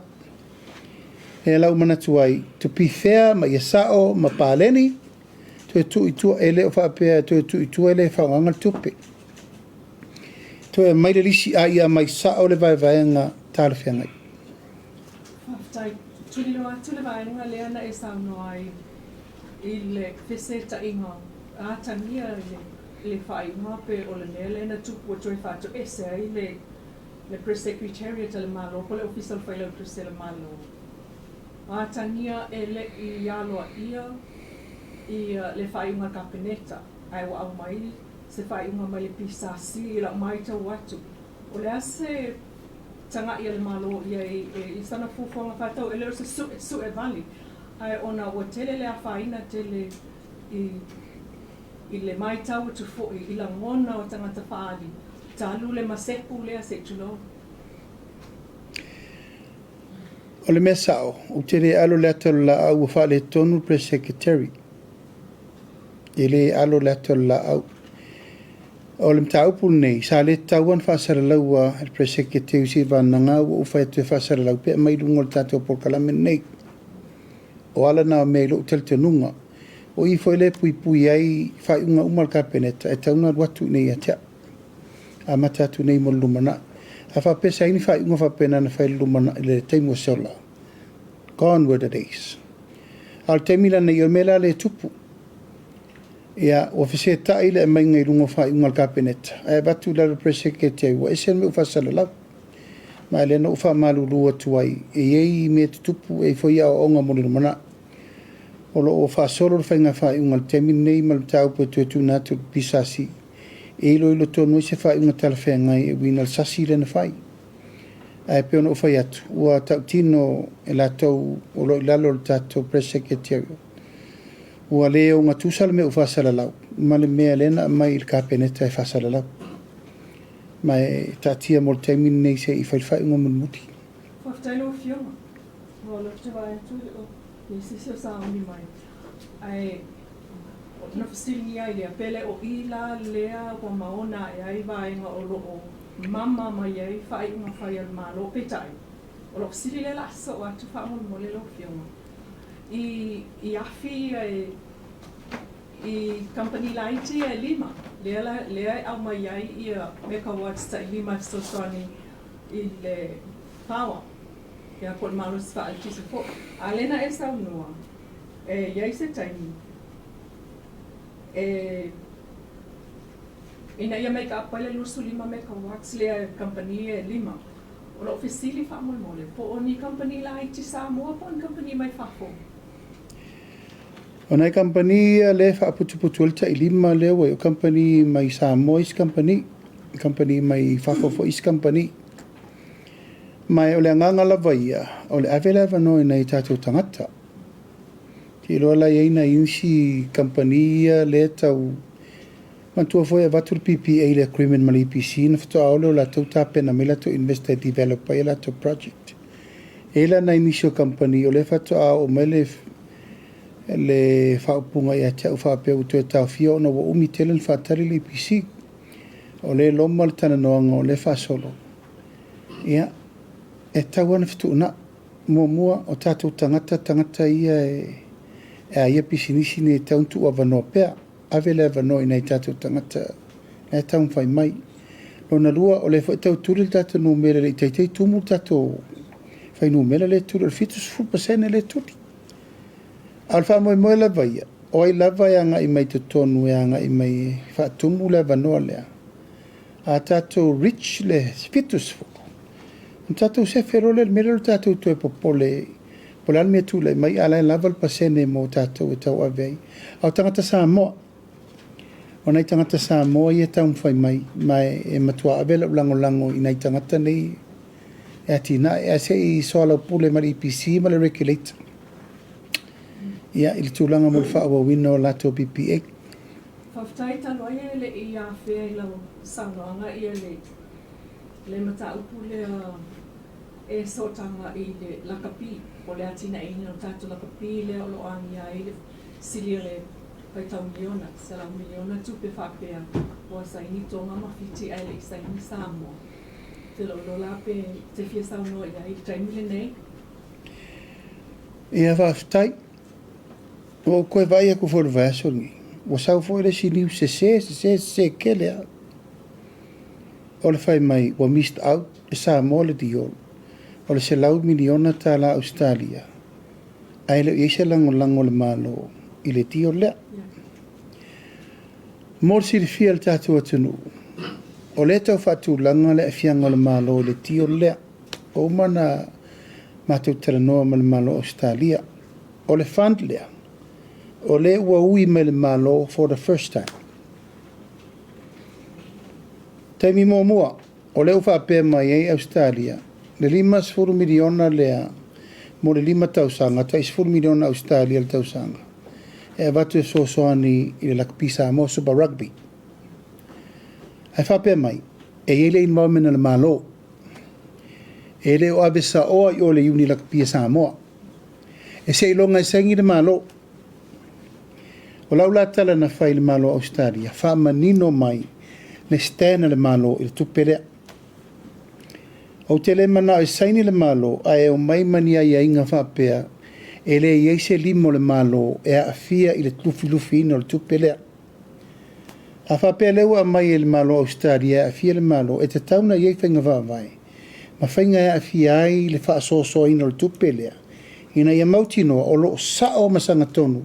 E la ua manatu ai, to be fair ma ia sao ma paleni, toe tuu i tua, e le o faapea toe tuu i tua e le faaaogaina le tupe. Toe aumai le lisi a ia aumai sao le vaevaega talafeagai. Faafetai. Tuliloa atu le vaega lea na e saunoa ai i le fesetaiga atagia i le faaiuga pe o le mea lea na tupu ua toe faatoese ai le Press Secretariat a le Malo po o le Ofisa o le Failautusi a le Malo. Atagia e le i aloaia ia le faaiuga a le Kapeneta, ae ua aumai se faaiuga mai le PSC i lau matau atu. O le a se tagai a le Malo i ai i sana fuafuaga faatatau, e le o se sue vale, ae ona ua tele le afaina tele i le matau atu foi i lagona o tagata faaali talu le masepu lea se i tulou. O le mea sao, ou te le alo le ata o le laau ua faaletonu le Press Secretary. E le alo le ata o le laau. O le mataupu lenei, sa le tatau ona faasalalaua e le Press Secretary seivagana ua ou fai atu e faasalalau pe aumai i luga o le tatou polokalame lenei. O ala na o mea i lou talitonuga. O i foi le puipui ai faaiuga uma o le Kapeneta e tatau ona alu atu i nei ia te au. Amata atu nei mo le lumanai. A faapea sa i ai ni faaiuga faapena na fai i le lumanai i le taimi ua sola. Gone were the days. A o le taimi lenei o le mea la le tupu. Ia, ua fesetai le aumaiga i luga o faaiuga a le Kapeneta, ae avatu i lalo o le Press Secretary, ua ese le mea ua faasalalau. Ma e lea na ou faamalulu atu ai, e i ai mea tutupu, e i ai foi aoaoga mo le lumanai. O lo o faasolo le faiga faaiuga i le taimi lenei ma le mataupu e toe tuuina atu i le PSC. E iloilo tonu ai se faaiuga talafeagai e uiga i le sasi lea na fai. Ae pei ona ou fai atu, ua tautino e latou o lo o i lalo o le tatou Press Secretary. Ua le ogatusa le mea ua faasalalau ma le mea lea na aumai i le Kapeneta e faasalalau. Ma e taatia mo le taimi lenei se i fai le faaiuga mulimuli. Faafetai lau Afioga. Ua ou te vaai atu e le o i ai se isi o sauni mai. Ae Ona fesiligia ai lea, pe le o i la lea ua maona ae ai vaega o lo o mama mai ai faaiuga fai a le Malo. Peitai, o lau fesili lea o le a sosoo atu faamolemole lau Afioga, i i afi ia e i kamupani laiti ia e lima, lea la lea e aumai ai ia megawatts tailima e fesoasoani i le power, ia po o le malosi faaeletise foi. A o lea na e saunoa, e i ai se taimi e ina ia make up ai le 25 megawatts lea e kamupani ia e lima. O lou fesili faamolemole, po o ni kamupani laiti Samoa po o ni kamupani mai fafo? O nai kamupani ia lea e faaputuputu ai le tailima lea ua i, o kamupani mai Samoa isi kamupani, kamupani mai fafo foi isi kamupani. Ma o le agaga lava ia, o le ave le avanoa i nai o tatou tagata. Ou te iloa la e i ai nai isi kamupani ia lea e tau manatua foi e avatu le PPA i le agreement ma le EPC ona faatoa oo lea o latou tapena mai latou investor e develop ai a latou project. E i ai la nai nisi o kamupani o lea faatoa oo mai le le faaupuga ia te au faapea ua toe taofia ona ua umi tele ona faatali le EPC. O lea e loma le talanoaga o lea e faasolo. Ia, e tatau lava ona fetuunai. Muamua, o tatou tagata, tagata ia e a ia pisinisi nei e tatau ona tuuavanoa pea. Ave le avanoa i nai tatou tagata la e taumafai mai. Lona lua, o lea foi e tau tuli le tatou numera e le i taitai tumu le tatou fuainumera lea e tuli, o le 70% lea e tuli. A o le faamoemoe lava ia, o ai lava e agai mai totonu e agai mai e faatumu le avanoa lea, a tatou reach le 70, ona tatou sefe loa lea i le mea lea o le tatou toe popole po o le a le mea e tulai mai, a o la e lava le pasene mo tatou e tauave ai. A o tagata Samoa, o nai tagata Samoa ia e taumafai mai, ma e matua ave lau lagolago i nai tagata nei e atinae, ae se i soalaupule ma le EPC ma le Regulator ia, i le tulaga mo le faaauauina o latou PPA. Faafetai talu ai e le i afea i lau saunoaga ia le le mataupu lea e sootaga i le lakapi po o le atinaeina o le tatou lakapi lea o lo o agia ai le sili o le faitau miliona, 100 miliona tupe faapea ua saini Toga ma Fiti ae le i saini Samoa. Te lou iloa la pe te fia saunoa i ai i le taimi lenei. Ia, faafetai. Ua ou toe vaai atu foi i le vaiaso lenei, ua sau foi le isi news sese, sese, sese tele lava. O le fai mai ua missed out e Samoa le deal o le $100 miliona Ausetalia, ae le o i ai se lagolago a le Malo i le deal lea. Mo le silafia e le tatou atunuu, o lea e tau faatulaga le aafiaga o le Malo i le deal lea. Ua uma ona matou talanoa ma le Malo o Ausetalia. O le fund lea, o lea ua ui mai le Malo for the first time. Taimi muamua, o lea ua faapea mai ai Ausetalia, le 50 miliona lea mo le 5 tausaga, tai 10 miliona Ausetalia le tausaga, e avatu e fesoasoani i le Lakapi Samoa Super Rugby. Ae faapea mai, e i ai le involvement a le Malo. E le o ave saoa i o le iuni lakapi a Samoa. E seiloga e saini le Malo. O lau la tala na fai i le Malo o Ausetalia, faamanino mai le stand a le Malo i le tupe lea. Ou te le manao e saini le Malo ae omai ma ni aiaiga faapea e le i ai se lima o le Malo e aafia i le lufilufiina o le tupe lea. A faapea lea ua aumai e le Malo o Ausetalia e aafia le Malo, e tatau ona i ai faiga faavae ma faiga e aafia ai le faasoasoaina o le tupe lea, ina ia mautinoa o lo o sao ma sagatonu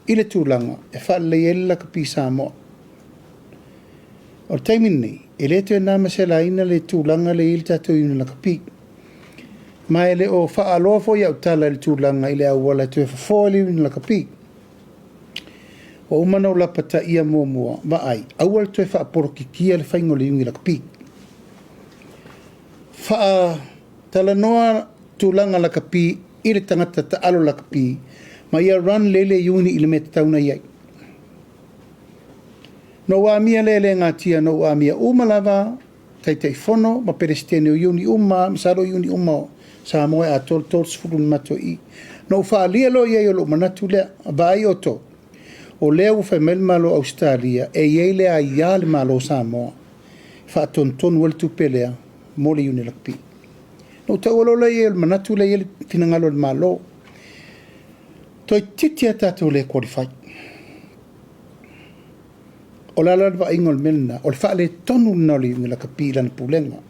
i le tulaga e faaleleia ai le lakapi Samoa. O le taimi lenei, e le toe na ma se laina le tulaga lea e i ai le tatou iuni lakapi. Ma e le o faaloa foi au tala i le tulaga i le auala e toe fofo ai le iuni lakapi. Ua uma ona ou lapataia muamua, vaai, aua le toe faapolokikia le faiga o le iuni lakapi. Faatalanoa tulaga lakapi i le tagata taalo lakapi ma ia run lelei le iuni i le mea e tatau ona i ai. Na ou amia lea e le gatia, na ou amia uma lava Taitaifono ma Peresetene o iuni uma, masalo o iuni uma o Samoa e atoa le 30 na matou i i. Na ou faaalia loa i ai o lou manatu lea, vaai outou. O lea ua fai mai le Malo o Ausetalia e i ai le aia a le Malo o Samoa e faatonutonu ai le tupe lea mo le Iuni Lakapi. Na ou taua loa lea i ai o le manatu lea e i ai le finagalo o le Malo, toeitiiti lava tatou le qualify. O le a la le vaaiga o le mea lena? O le faaletonu lena o le Iuni Lakapi i lana pulega.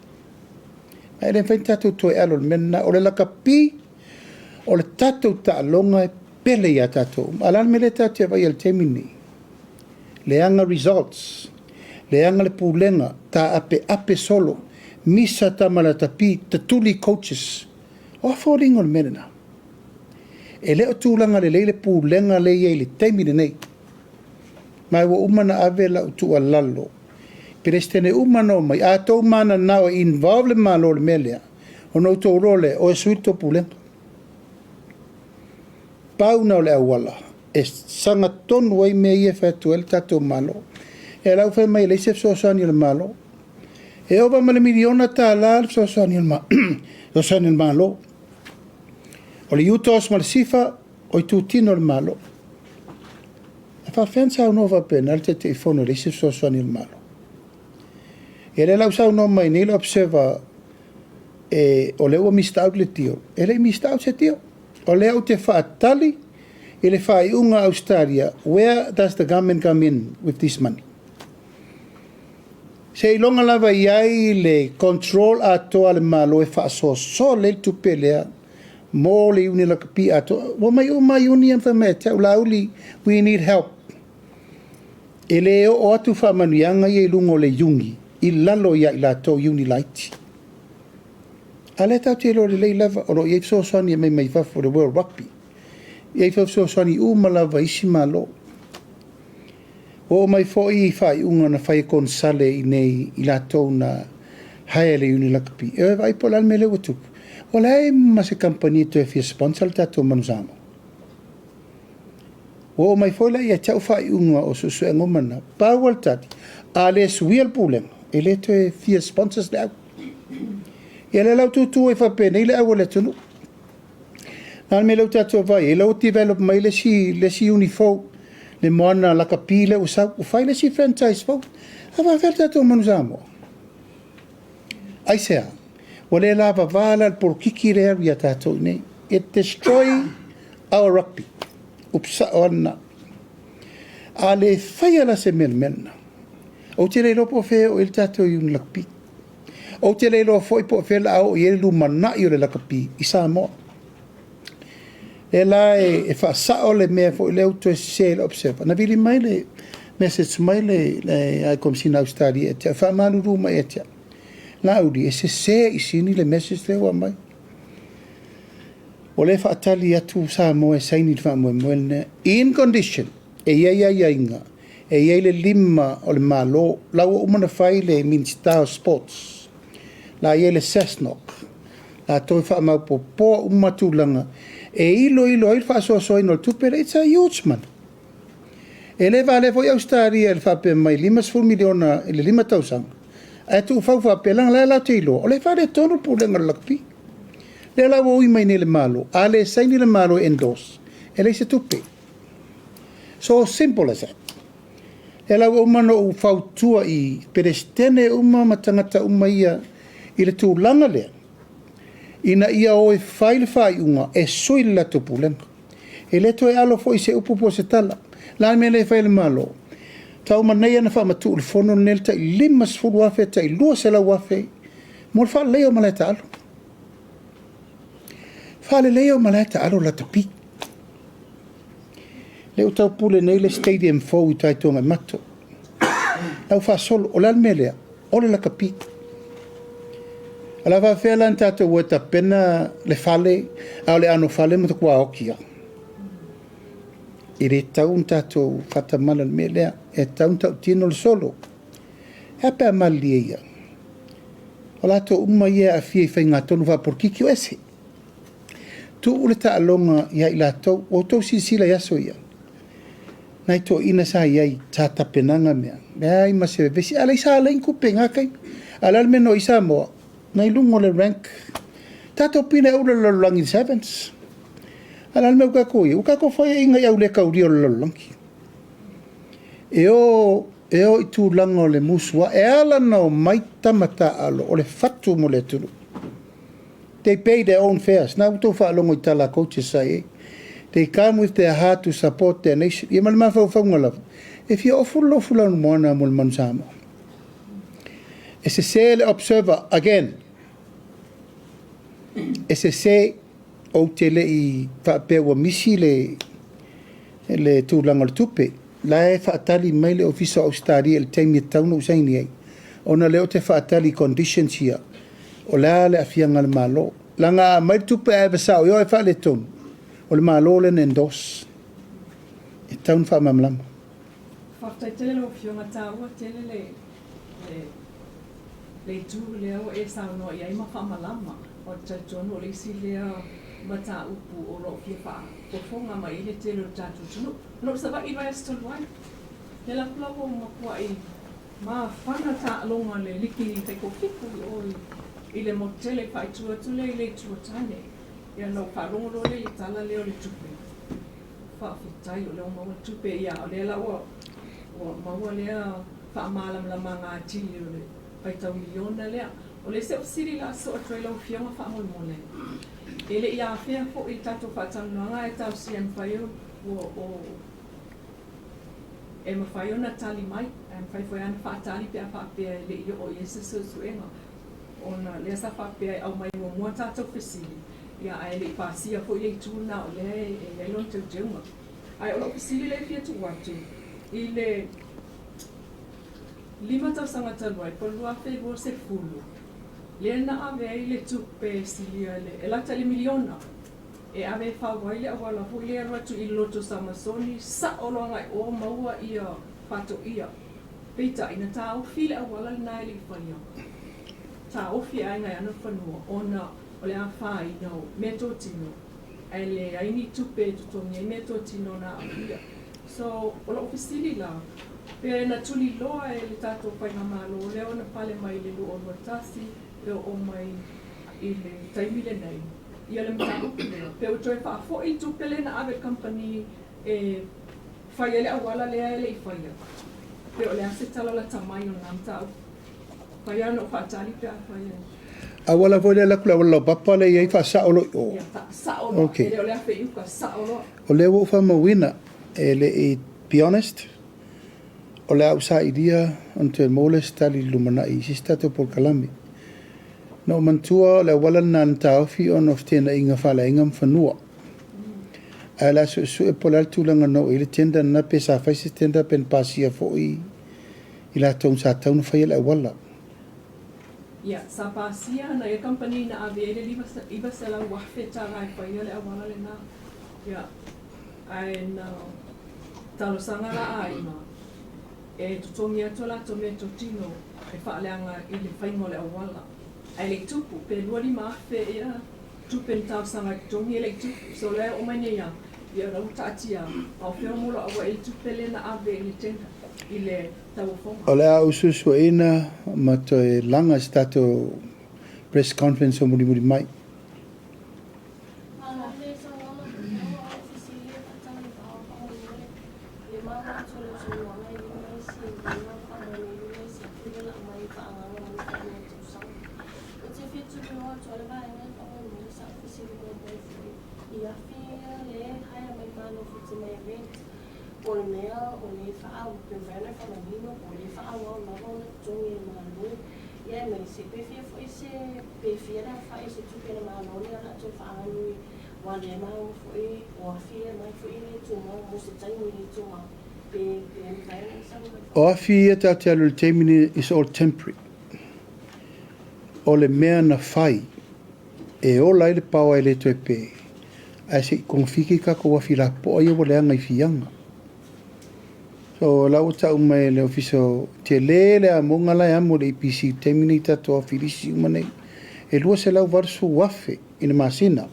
Ma e le mafai ona tatou toe alo i le mea lena. O le lakapi, o le tatou taaloga e pele ia tatou uma. A o le a le mea lea tatou te vaai i ai i le taimi lenei? Leaga results, leaga le pulega, taapeape solo, misa tama lakapi, tatuli coaches. O a foliga o le mea lena? E le o tulaga lelei le pulega lea e i ai i le taimi lenei. Ma ua uma ona ave lau tuualalo i Peresetene uma na omai, a outou mananao e involve le Malo i le mea lea, ona outou iloa lea, o e sui le tou pulega. Pau lena o le auala e sagatonu ai mea ia e fai atu ai le tatou Malo. Ia o la ua fai mai e leai se fesoasoani a le Malo. E ova ma le $1 miliona le fesoasoani a le Malo. O le UTOS ma le SIFA, o itutino o le Malo. E faapefea ona saunoa faapena le Taitaifono e leai se fesoasoani a le Malo? Ia lea la ua saunoa mai nei le Observer o lea ua missed out le deal. E le i missed out se deal. O lea ou te faatali i le faaiuga a Ausetalia, where does the government come in with this money? Seiloga lava i ai le control atoa a le Malo e faasoasoa lelei le tupe lea mo le Iuni Lakapi atoa. Ua omai uma lava iuni ia ma fai mai ia te au, Laauli, we need help. E le oo atu faamanuiaga ia i luga o le iuni i lalo ia i latou iuni laiti. A o lea tatou te iloa lelei lava o lo o i ai fesoasoani e aumai mai fafo i le World Rugby. E i ai fesoasoani uma lava i isi Malo. Ua oo mai foi i faaiuga na fai e konesale i inei i latou na hire le Iuni Lakapi. E vaai po o le a le mea lea ua tupu. Ua leai ma se kamupani e toe fia sponsor le tatou Manu Samoa. Ua oo mai foi la ia te au faaiuga o suesuega uma na. Pau o le tali, a le suia le pulega, e le toe fia sponsors le au. Ia lea la ua tutu ai faapenei le au a le atunuu. O le a le mea lea ua tatou vaai i ai, la ua develop mai le isi iuni fou, le Moana Lakapi lea ua sau, ua fai le isi franchise fou. A faapefea le tatou Manu Samoa? Aisea? Ua le lavava la le polokiki lea e alu ia tatou i inei. It destroy our rugby. Upu sao lava lena. A le faia la se mea i le mea lena, ou te le iloa po o fea e oo i ai le tatou iuni lakapi. Ou te le iloa foi po o fea o le a oo i ai le lumanai o le lakapi i Samoa. Lea la e faasao le mea foi lea ua toe sese ai le Observer. Na vili mai le message mai le High Komesina Ausetalia ia te au, faamalulu mai ia te au, Laauli, e sese i sini le message lea ua aumai. Ua le faatali atu Samoa e saini le faamoemoe lenei. In condition, e i ai aiaiga, e i ai le lima o le Malo, la ua uma ona fai le Minisita o Sports, la i ai le SASNOC, latou e faamaopoopoa uma tulaga e iloilo ai le faasoasoaina o le tupe lea. It's a huge money. E le valea foi Ausetalia i le faapea mai $50 miliona i le 5 tausaga, ae tuufau faapea, leaga la e latou te iloa, o lea e faaletonu le pulega o le lakapi. Lea la ua ui mai nei le Malo, a le saini le Malo e endorse, e leai se tupe. So simple as that. Lea la ua uma ona ou fautua i Peresetene uma ma tagata uma ia i le tulaga lea, ina ia o e fai le faaiuga e sui le latou pulega. E le toe alo foi i se upu po o se tala. O le a le mea lea e fai e le Malo? Tau manaia ona faamatuu i le fono lenei le tai $50,000 tai $200,000 mo le faaleleia o malae taalo. Faaleleia o malae taalo lakapi. Lea ua taupule nei le stadium fou i tai i Tuanaimato. La ua faasolo. O le a le mea lea? O le lakapi. O le a faapefea la ona tatou o e tapena le fale, a o le anofale ma matua oti lava. E le tatau ona tatou faatamala i le mea lea. E tatau ona tautino le solo. E a pe a malilie ia? O latou uma ia e aafia i faigatonu faapolokiki o ese. Tuu le taaloga ia i latou. Ua outou silasila i aso ia. Nai toeaiina sa i ai, sa tapenaga mea. Leai ma se vevesi. A o lea sa leai ni tupe i na taimi. A o le a le mea na oo i ai Samoa? Na i luga o le rank. Tatou pine aula i le lalolagi i le Sevens. A o le a le mea ua tatou i ai? Ua tatou faiaina i au le taulia o le lalolagi. E o e o i tulaga o le musu a e ala na o mai tama taaalo o le fatu mo le atunuu. They pay their own fares. Na ua tou faalogo i tala a coaches sa i ai. They come with their heart to support their nation. Ia ma le mafaufauga lava, e fia ofu le lofu lanumoana mo le manu Samoa. E sese le observer again. E sese ou te le i faapea ua misi le le tulaga o le tupe. La e faatali mai le Ofisa o Ausetalia i le taimi e tatau ona ou saini ai, ona o lea ou te faatali i conditions ia, o le a le aafiaga a le Malo. Leaga a aumai le tupe ae ave sao i o ae faaletonu, o le Malo lea na endorse. E tatau ona faamalamalama. Faafetai tele lau Afioga, taua tele le le itu lea ua e saunoa i ai ma faamalama. Ou te talitonu o le isi lea mataupu o lo o fia faafofoga mai ai le tele o le tatou atunuu. Na ou Savaii i le vaiaso talu ai, e alu atu la ua matuai mafana taaloga le liki taitoafitu i o i le motu tele, faaitu atu lea i le itu o Tane. Ia na ou faalogo loa lea i le tala lea o le tupe, faafetai o lea ua maua le tupe, ia o lea la ua maua lea faamalamalamaga atili o le faitau miliona lea. O le isi au fesili la sosoo atu ai lau Afioga faamolemole, e le i afea foi i le tatou faatalanoaga ae talosia e mafai o e mafai ona tali mai, ae mafai foi lava ona faatali pe a faapea e le i oo i ai se suesuega, ona lea sa faapea e aumai muamua tatou fesili, ia ae le i pasia foi le itu lena o lea e i ai lona teuteuga. Ae o lau fesili lea e fia tuu atu, i le 5 tausaga talu ai, po o le 2020, lea na ave ai le tupe silia e lata i le miliona e ave e fau ai le auala foi lea e alu atu i le Loto Samasoni, sao loa agai o maua ia faatoia. Peitai, na taofi le auala lena e le i faia. Taofi e aiga e ana fanua ona o le afaina o meatotino ae leai ni tupe e totogi ai meatotino na aafia. So, o lou fesili la, pe na tuliloa e le tatou faigamalo lea ona pale mai i le 2021 e oo mai i le taimi lenei ia le mataupu lea, pe ua toe faafoi le tupe lea na ave i le kamupani e fai ai le auala lea e le i faia, pe o le a se tala lata mai o lena mataupu. Fai lava ona ou faatali pe afai e. Auala foi lea alu atu le auala laupapa lea e i ai faasao loa i o. Ia, faasao loa. Okay. E le o le afe i uka, sao loa. O lea ua ou faamauina, e le i, be honest, o le a ou sailia ona toe maua lea o se tali i le lumanai i se isi tatou polokalame. Na ou manatua o le auala lena na taofi ona o feteenaiga faaleaiga ma fanua. Ae o le a suesue po o le a le tulaga na oo i ai le tender lena pe sa fai se tender pe na pasia foi i latou sa tatau ona faia le auala. Ia, sa pasia na ia kamupani na ave ai le $900,000 e faia le auala lena. Ia, ae na talosaga la aiga e totogi atu a latou meatotino e faaleaga i le faiga o le auala. Ae le i tupu, pe 25,000 ea tupe na talosaga e totogi e le i tupu. So o lea e oo mai nei lava, ia o la ua taatia, a o fea o moloaua ai le tupe lea na ave i le tender, i le tauofoga. O le a ou suesueina ma toe laga i se tatou press conference o mulimuli mai. O afi ia tatou te alu i le taimi lenei is all temporary. O le mea na fai e ola ai le paoa e le toe pe, ae se i togafiti tatou afi lapopoa ia ua leaga i Fiaga. So o la ua tau mai e le Ofisa o tele le amoga la e amo i le EPC i le taimi lenei i tatou afi lisi uma nei. E $280,000 i le masina.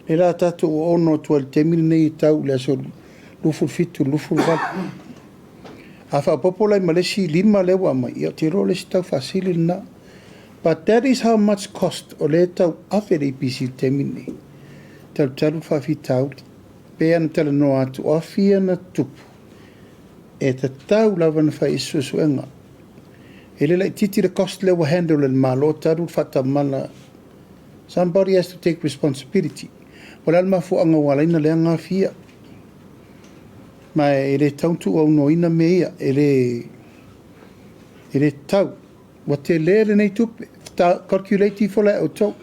Lea la tatou ua ono atu ai i le taimi lenei e tau i le aso 27 i le 28. A faaopoopo la i ma le isi 5 lea ua aumai, ia ou te iloa o le isi tau faasili lena. But that is how much cost o lea e tau ave le EPC i le taimi lenei. Talutalu le faafitauli. Pei ona talanoa atu, o afi ia na tupu. E tatau lava ona fai i se suesuega. E le laitiiti le cost lea ua handle e le Malo talu le faatamala. Somebody has to take responsibility. O le a le mafuaaga ua ala ai ona leaga afi ia? Ma e le tatau ona tuuaunoaina mea ia. E le, e le tatau. Ua tele lenei tupe. Calculate ifo la e outou.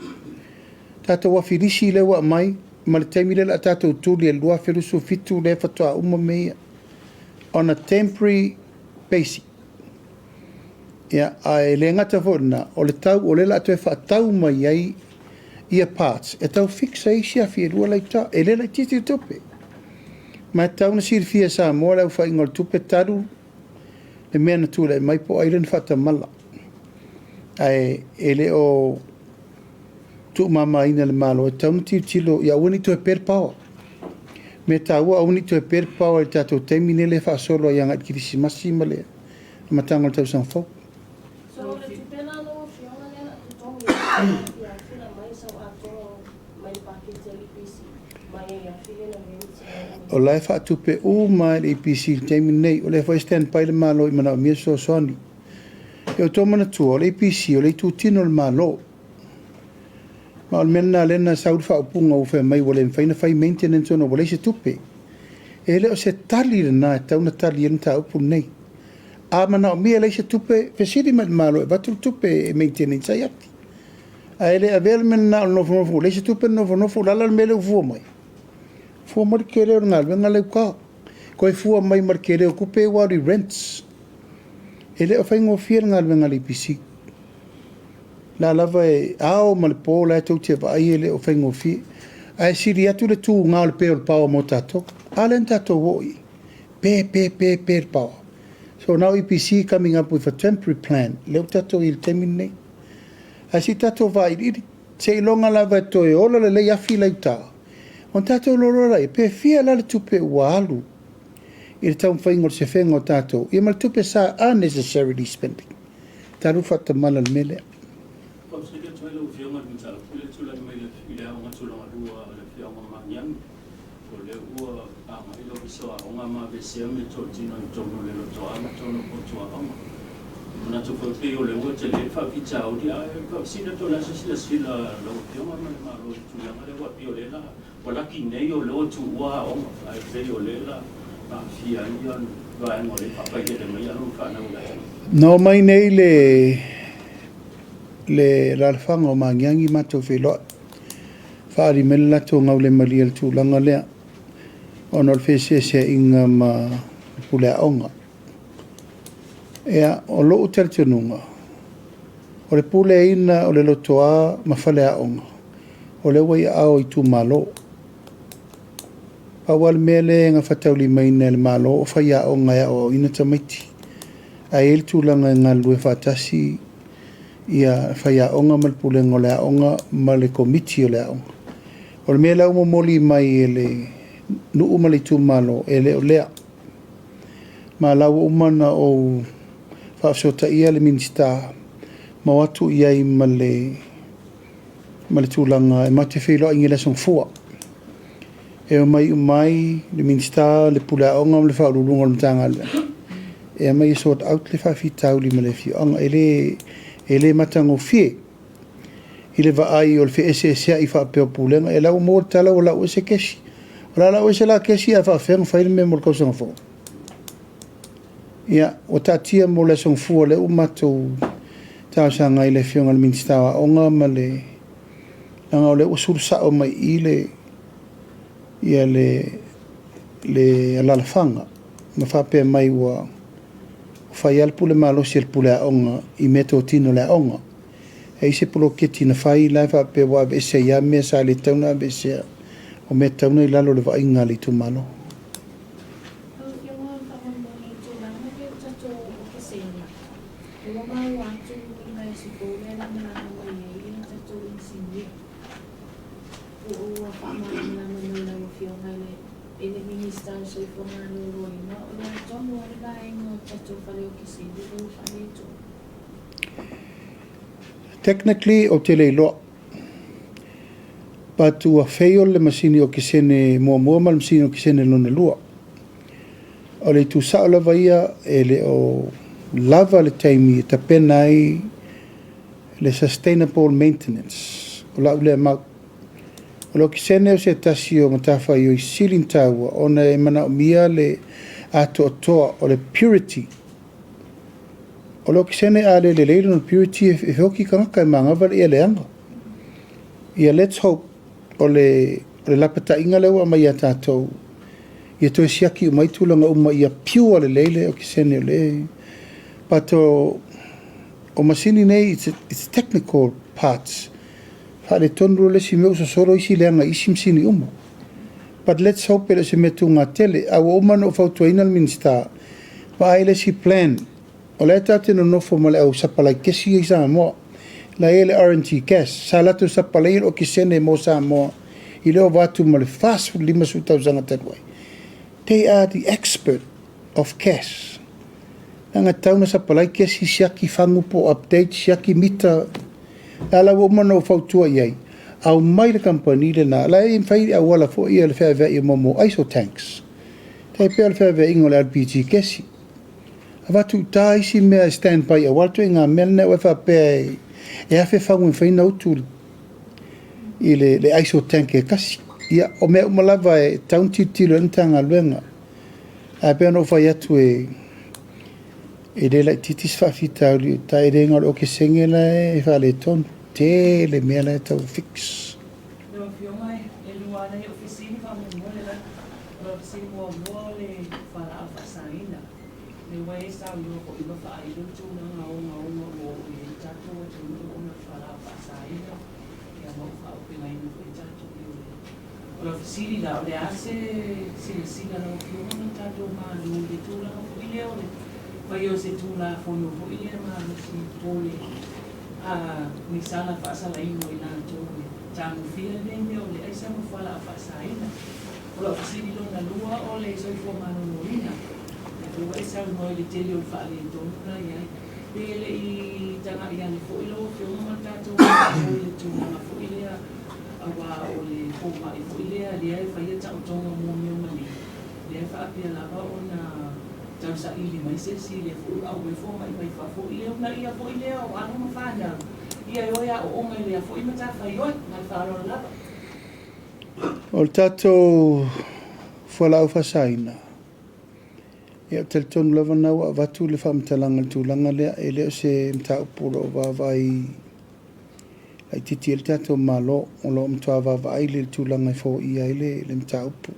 Tatou afi lisi lea ua aumai ma le taimi lea o le a tatou tuli e le 2027 lea faatoa uma mea ia. On a temporary basic. Ia, ae le gata foi i lena, o le tau o lea o le a toe faatau mai ai ia parts e tau fix ai isi afi e lua la i uta. E le laitiiti le tupe. Ma e tatau ona silafia e Samoa le aofaiga o le tupe talu le mea na tulai mai po o ai lea na faatamala. Ae e le o tuumamaina e le Malo, e tatau ona tilotilo ia aua ne i toe pe le power. Mea taua aua ne i toe pe le power i le tatou taimi nei lea e faasolo ai agai i le Kerisimasi ma le amataga o le tausaga fou. So o le tupe la lau Afioga lea o le a totogi ai le afi la mai sau atoa mai le paketi a le EPC mai ai afi lea na rent O la e faatupe uma e le EPC i le taimi lenei. O lea foi e stand by le Malo i manaomia fesoasoani. Ia outou manatua, o le EPC o le itutino o le Malo. Ma o le mea lena lea na sau le faaupuga ua fai mai ua le mafai ona fai maintenance ona ua leai se tupe. E le o se tali lena e tatau ona tali ai le mataupu lenei. A manaomia e leai se tupe, fesili mai i le Malo e avatu le tupe e maintenance ai afi. Ae le avea le mea lena o le nofonofo ua leai se tupe nofonofo, o le a la le mea lea ua fua mai? Fua mai le tele o le galuega la i uta. Toe fua mai ma le tele o tupe ua alu i rents. E le o faigofie le galuega a le EPC. La lava e ao ma le po la e tou te vaai e le o faigofie. Ae sili atu le tuga o le pe o le power mo tatou. A lea na tatou oo i ai. Pe, pe, pe, pe le power. So now EPC coming up with a temporary plan. Lea ua tatou i ai i le taimi lenei. Ae se i tatou vailiili. Seiloga lava e toe ola lelei afi la i uta, ona tatou iloa loa lea, pe fia la le tupe ua alu i le taumafaiga o le sefega o tatou, ia ma le tupe sa unnecessarily spending. Talu faatamala le mea lea. Faafesili atu ai lau Afioga i le mataupu lea e tulai mai i le aoga tulagalua a le Afioaga o Magiagi. O lea ua agai le Ofisa o Aoga ma aveesea meatotino i totonu o le lotoa ma totonu o potu aoga. E manatu foi pei o lea ua tele le faafitauli, ae faafesili atu o le a se silasila a lau Afioga ma le Malo i le tulaga lea aua pei o lea la ua laki nei o lea ua tuua aoga, ae pei o lea la aafia ai vaega o lea e faapailele mai alo ma fanau a le atunuu. Na omai nei le le alaalafaga o Magiagi matou feiloai, faaali mai le latou gaulemalie i le tulaga lea ona o le feeseeseaiga ma le pule aoga. Ia, o lou talitonuga, o le puleaina o le lotoa ma faleaoga, o lea ua i aao o itumalo. Pau lava le mea lea e gafataulimaina e le Malo o faiaoga e aoaoina tamaiti. Ae i ai le tulaga e galulue faatasi ia faiaoga ma le pulega o le aoga ma le komiti o le aoga. O le mea la ua momoli mai e le nuu ma le itumalo, e le o lea. Ma la ua uma ona ou faafesootaia le Minisita ma o atu i ai ma le ma le tulaga e matou te feiloai i le Aso Gafua. E omai uma ai le Minisita, le Pule Aoga ma le Faauluuluga o le Matagaluega e aumai e sort out le faafitauli ma le afioaga. E le, e le matagofie i le vaai o le feeseeseai faapea o pulega. E la ua maua le tala ua lau ese kesi. O le a lau ese la kesi ae faafefea ona fai le mea mo le tausaga fou? Ia, ua taatia mo le Aso Gafua lea ua matou talosaga ai i le Afioga i le Minisita o Aoga ma le leaga o lea ua sulu sao mai i i le ia le le alaalafaga ma faapea mai ua fai lava le pule malosi a le pule aoga i meatotino o le aoga. E i ai se poloketi na fai la e faapea ua aveese ai lava mea sa le tatau ona aveesea, o mea tatau ona i lalo o le vaaiga a le itumalo. Lau Afioga faamolemole i le tulaga lea o le tatou okesene, ua maua atu i vaiaso fou lea e lagalaga mai ai le tatou inisinia. Po o ua faamalamalama mai lau Afioga i le i le Minisita o le Soifua Maloloina, o le a tonu lava le vaega o le tatou fale okesene lea ua faaletonu? Technically ou te le iloa but ua fail le masini okesene muamua ma le masini okesene lona lua. O le itu sao lava ia, e le o lava le taimi e tapena ai le sustainable maintenance o lau lea mau. O le okesene o se tasi o matafaioi sili ona taua ona e manaomia le atoatoa o le purity. O le okesene a le lelei lona purity e feoki tagata e magava le ia leaga. Ia let's hope o le lapataiga lea ua aumai ia tatou ia toe siaki uma ai tulaga uma ia pure lelei le okesene o le. But o masini nei it's technical parts. Faaletonu loa le isi mea ua sosolo isi leaga i isi masini uma. But let's hope e le o se mea tuga tele. A ua uma ona ou fautuaina le Minisita, vaai le isi plan. O lea tatou te nonofo ma le au sapalai kesi ia i Samoa. La e i ai le RNG gas. Sa latou sapalaia le okesene mo Samoa i le ova atu ma le 40, 50 tausaga talu ai. They are the expert of gas. Leaga e tatau ona sapalai kesi, siaki fagu po o update, siaki mita. A la ua uma ona ou fautua i ai, aumai le kamupani lena, la e mafai auala foi ia le feaveai o mo iso tanks. Tai pei o le feaveaiga o le LPG kesi. Avatu i uta isi mea e stand by aua le ituaiga mea lena ua e faapea e afe fagu e mafai ona utu i le iso tank e tasi. Ia, o mea uma lava e tatau ona tilotilo i ai le Matagaluega. Ae pei ona ou fai atu e le laitiiti se faafitauli i uta, e le na o le okesene la e faaletonu, tele mea la e tau fix. Lau Afioga, e lua lava nai ou fesili faamolemole la. O lau fesili muamua o le fualaau faasaina. Lea ua e saunoa foi ma faailo le tulaga ogaoga ua oo i ai le tatou atunuu ona o le fualaau faasaina, ia ma ua faaaupegaina foi tatou leoleo. O lau fesili la, o le a se silasila a lau Afioga ma le tatou Malo i le tulaga foi lea o le faia o se Tulafono foi lea malosi po o le misala faasalaina o i latou e tagofia lenei mea o le aisa ma fualaau faasaina. O lau fesili lona lua o le soifua maloloina, lea foi ua e saunoa i le tele o le faaletonu la e i ai. Pe le i tagai ane foi lau Afioga ma le tatou Malo i le tulaga foi lea aua o le fomai foi lea lea e faia taotoga mo mea o maliu, lea e faapea lava ona tausaili mai se isi lea foi ua auai fomai mai fafo i le uunaia foi lea o alo ma fanau ia e o e aooga i lea foi matafaioi. Ma le faaaloalo lava. O le tatou fualaau faasaina, ia, ou te talitonu lava na ua avatu le faamatalaga i le tulaga lea, e le o se mataupu o lo o vaavaai laitiiti ai le tatou Malo, o lo o matua vaavaai le tulaga e foia ai le mataupu.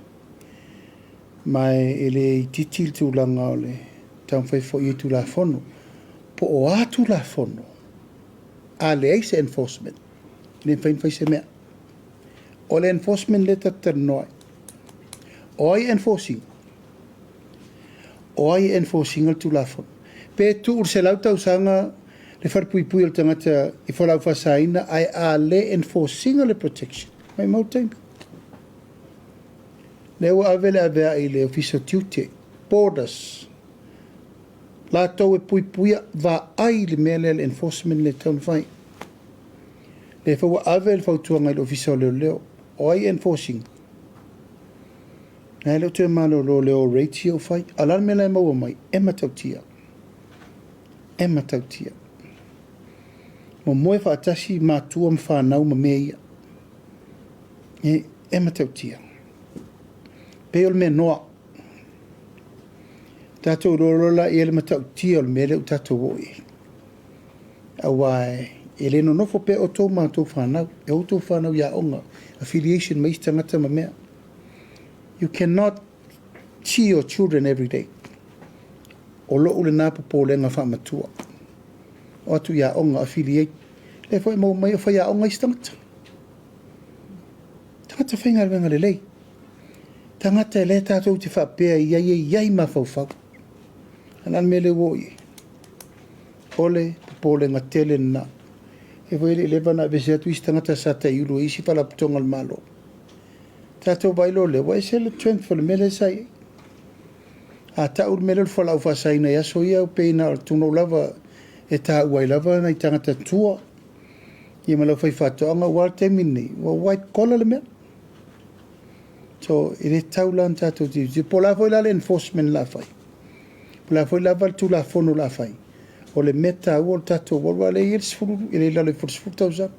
Ma e le itiiti le tulaga o le taumafai foi i Tulafono. Po o a Tulafono, a leai se enforcement, e le mafai ona fai se mea. O le enforcement lea tatou te talanoa ai. O ai enforcing? O ai enforcing le Tulafono? Pe tuu le 100 tausaga le falepuipui o le tagata i fualaau faasaina, ae a le enforce ina le protection, maumau taimi. Lea ua ave le aveai i le Ofisa o Tiute, Borders, latou e puipuia, vaai le mea lea, le enforcement lea e tatau ona fai. Lea foi ua ave le fautuaga i le Ofisa o Leoleo, o ai enforcing? Na e le o toe malolo le o raids ia ua fai. A o le a le mea la e maua mai? E matautia. E matautia. Momoe faatasi matua ma fanau ma mea ia. E matautia. Pei o le mea noa. Tatou iloa la i ai le matautia o le mea lea ua tatou oo i ai. Aua e le nonofo pea outou ma outou fanau. E outou fanau i aoga, affiliation ma isi tagata ma mea. You cannot see your children every day. O lou lena popolega faamatua. O atu i aoga, affiliate. Lea foi maua mai o fai aoga isi tagata. Tagata faigaluega lelei. Tagata e lea tatou te faapea i ai e i ai mafaufau. A na le mea lea ua oo i ai. O le popolega tele lena. E foi le i leva ona aveese atu isi tagata sa taiulu e isi faalapotopotoga o le Malo. Tatou vaai loa lea, ua ese le trend o le mea lea sa i ai. A tau le mea lea o le fualaau faasaina i aso ia, pei na o le tunou lava e taua ai lava nai tagata tua ia ma le aufaifaatoaga, aua le taimi lenei, ua white collar le mea. So, e le tatau la ona tatou tilotilo. Po o le a foi la le enforcement la fai. O le a foi lava le Tulafono o le a fai, o le mea taua o le tatou alu aua o lea e i ai le 10, e le i lalo ifo o le 10 tausaga.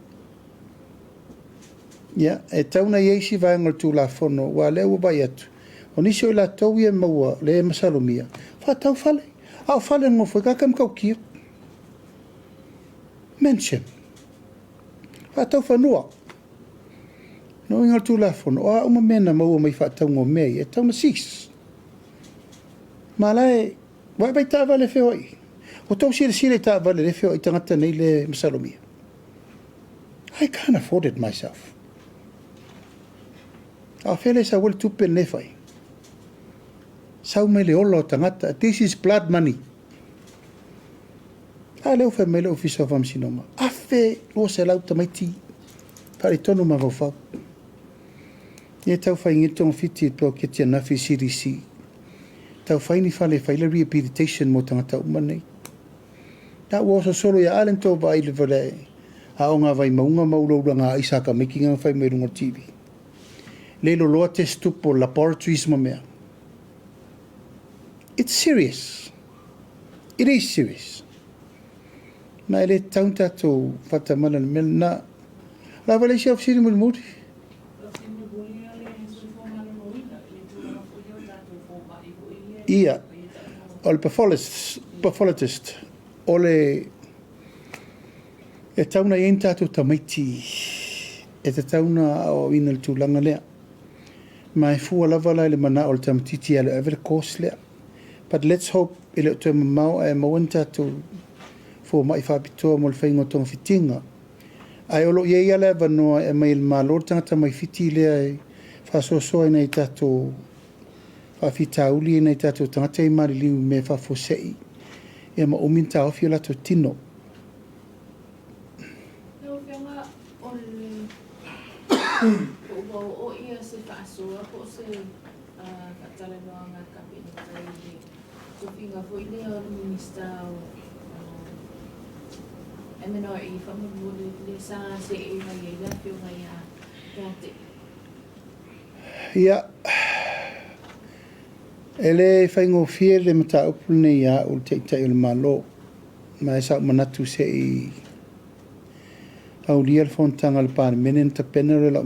Ia, e tatau ona i ai isi vaega o le Tulafono, aua o lea ua vaai atu, o nisi o i latou ia e maua, lea e masalomia, faatau fale, a o fale e nonofo ai tagata e matautia. Mansion. Faatau fanua. O le uiga o le Tulafono, o a uma mea na maua mai faatauga o mea ia, e tatau ona cease. Ma la e, ua e vaai i taavale e feoai? Ua tou silasila i taavale lea e feoai tagata nei lea e masalomia? I can't afford it myself. A o fea lea e sau ai le tupe lenei e fai? Sau mai le ola o tagata. This is blood money. A lea ua fai mai le Ofisa o Faamasinoga, 1200 tamaiti faaletonu mafaufau. Ia tau fai nei togafiti i le poloketi ananafi i le CDC. Tau fai ni fale e fai le rehabilitation mo tagata uma nei. La ua oso solo ia ale na tou vaai i le vale aoga a Vaimauga ma ulaulaga ai sakamiki na fai mai luga o le TV. Le loloa test tupu o laboratories ma mea. It's serious. It is serious. Ma e le tatau ona tatou faatamala i le mea lena. O le a vaai le isi au fesili mulimuli? Ia, o le pathologist, o le, e tatau ona i ai ni tatou tamaiti e tatau ona aoaoina i le tulaga lea. Ma e fua lava la i le manao o le tamaitiiti e alu e ave le course lea. But let's hope e le o toe mamao ae maua ni tatou fomai faapitoa mo le faiga o togafitiga. Ae o lo o i ai lava le avanoa e aumai e le Malo le tagata mai Fiti lea e faasoasoa i nai tatou faafitauli i nai tatou tagata ia maliliu i mea faafuasei ia ma umi ona taofi o latou tino. Lau Afioga, o le po ua oo ia se faasoa po o se faatalanoaga a le Kapeneta i le tofiga foi lea o le Minista o MNRE faamolemole lea sa seei mai ai le Afioga ia Te'i. Ia, e le faigofie le mataupu lenei ia au le Taitai o le Malo, ma e sa ou manatu se i aulia le fonotaga a le Palemene ona tapena lea o lau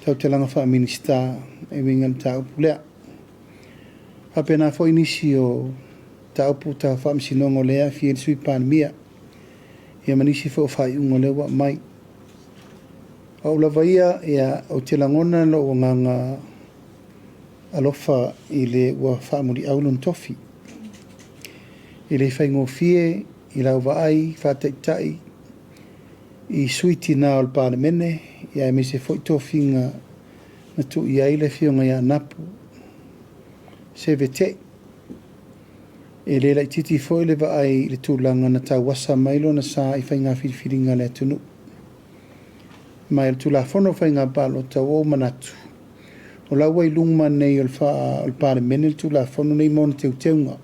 tautalaga faa-Minisita e uiga i le mataupu lea. Faapena foi nisi o mataupu tau faamasinoga o lea e aafia ai le Sui Palemia, ia ma nisi foi o faaiuga o lea ua aumai. O au lava ia, ia, ou te lagona lou agaga alofa i le ua faamuliau lona tofi. E le faigofie i lau vaai faataitai i sui tina o le Palemene, ia aemaise foi tofiga na tuu i ai le Afioga ia Anapu Seve Te'i. E le laitiiti foi le vaai i le tulaga na tauasa mai lona sa i faiga filifiliga a le atunuu. Ma o le Tulafono o Faiga Palota, ua ou manatu, o la ua i luma nei o le Palemene le Tulafono nei ma ona teuteuga.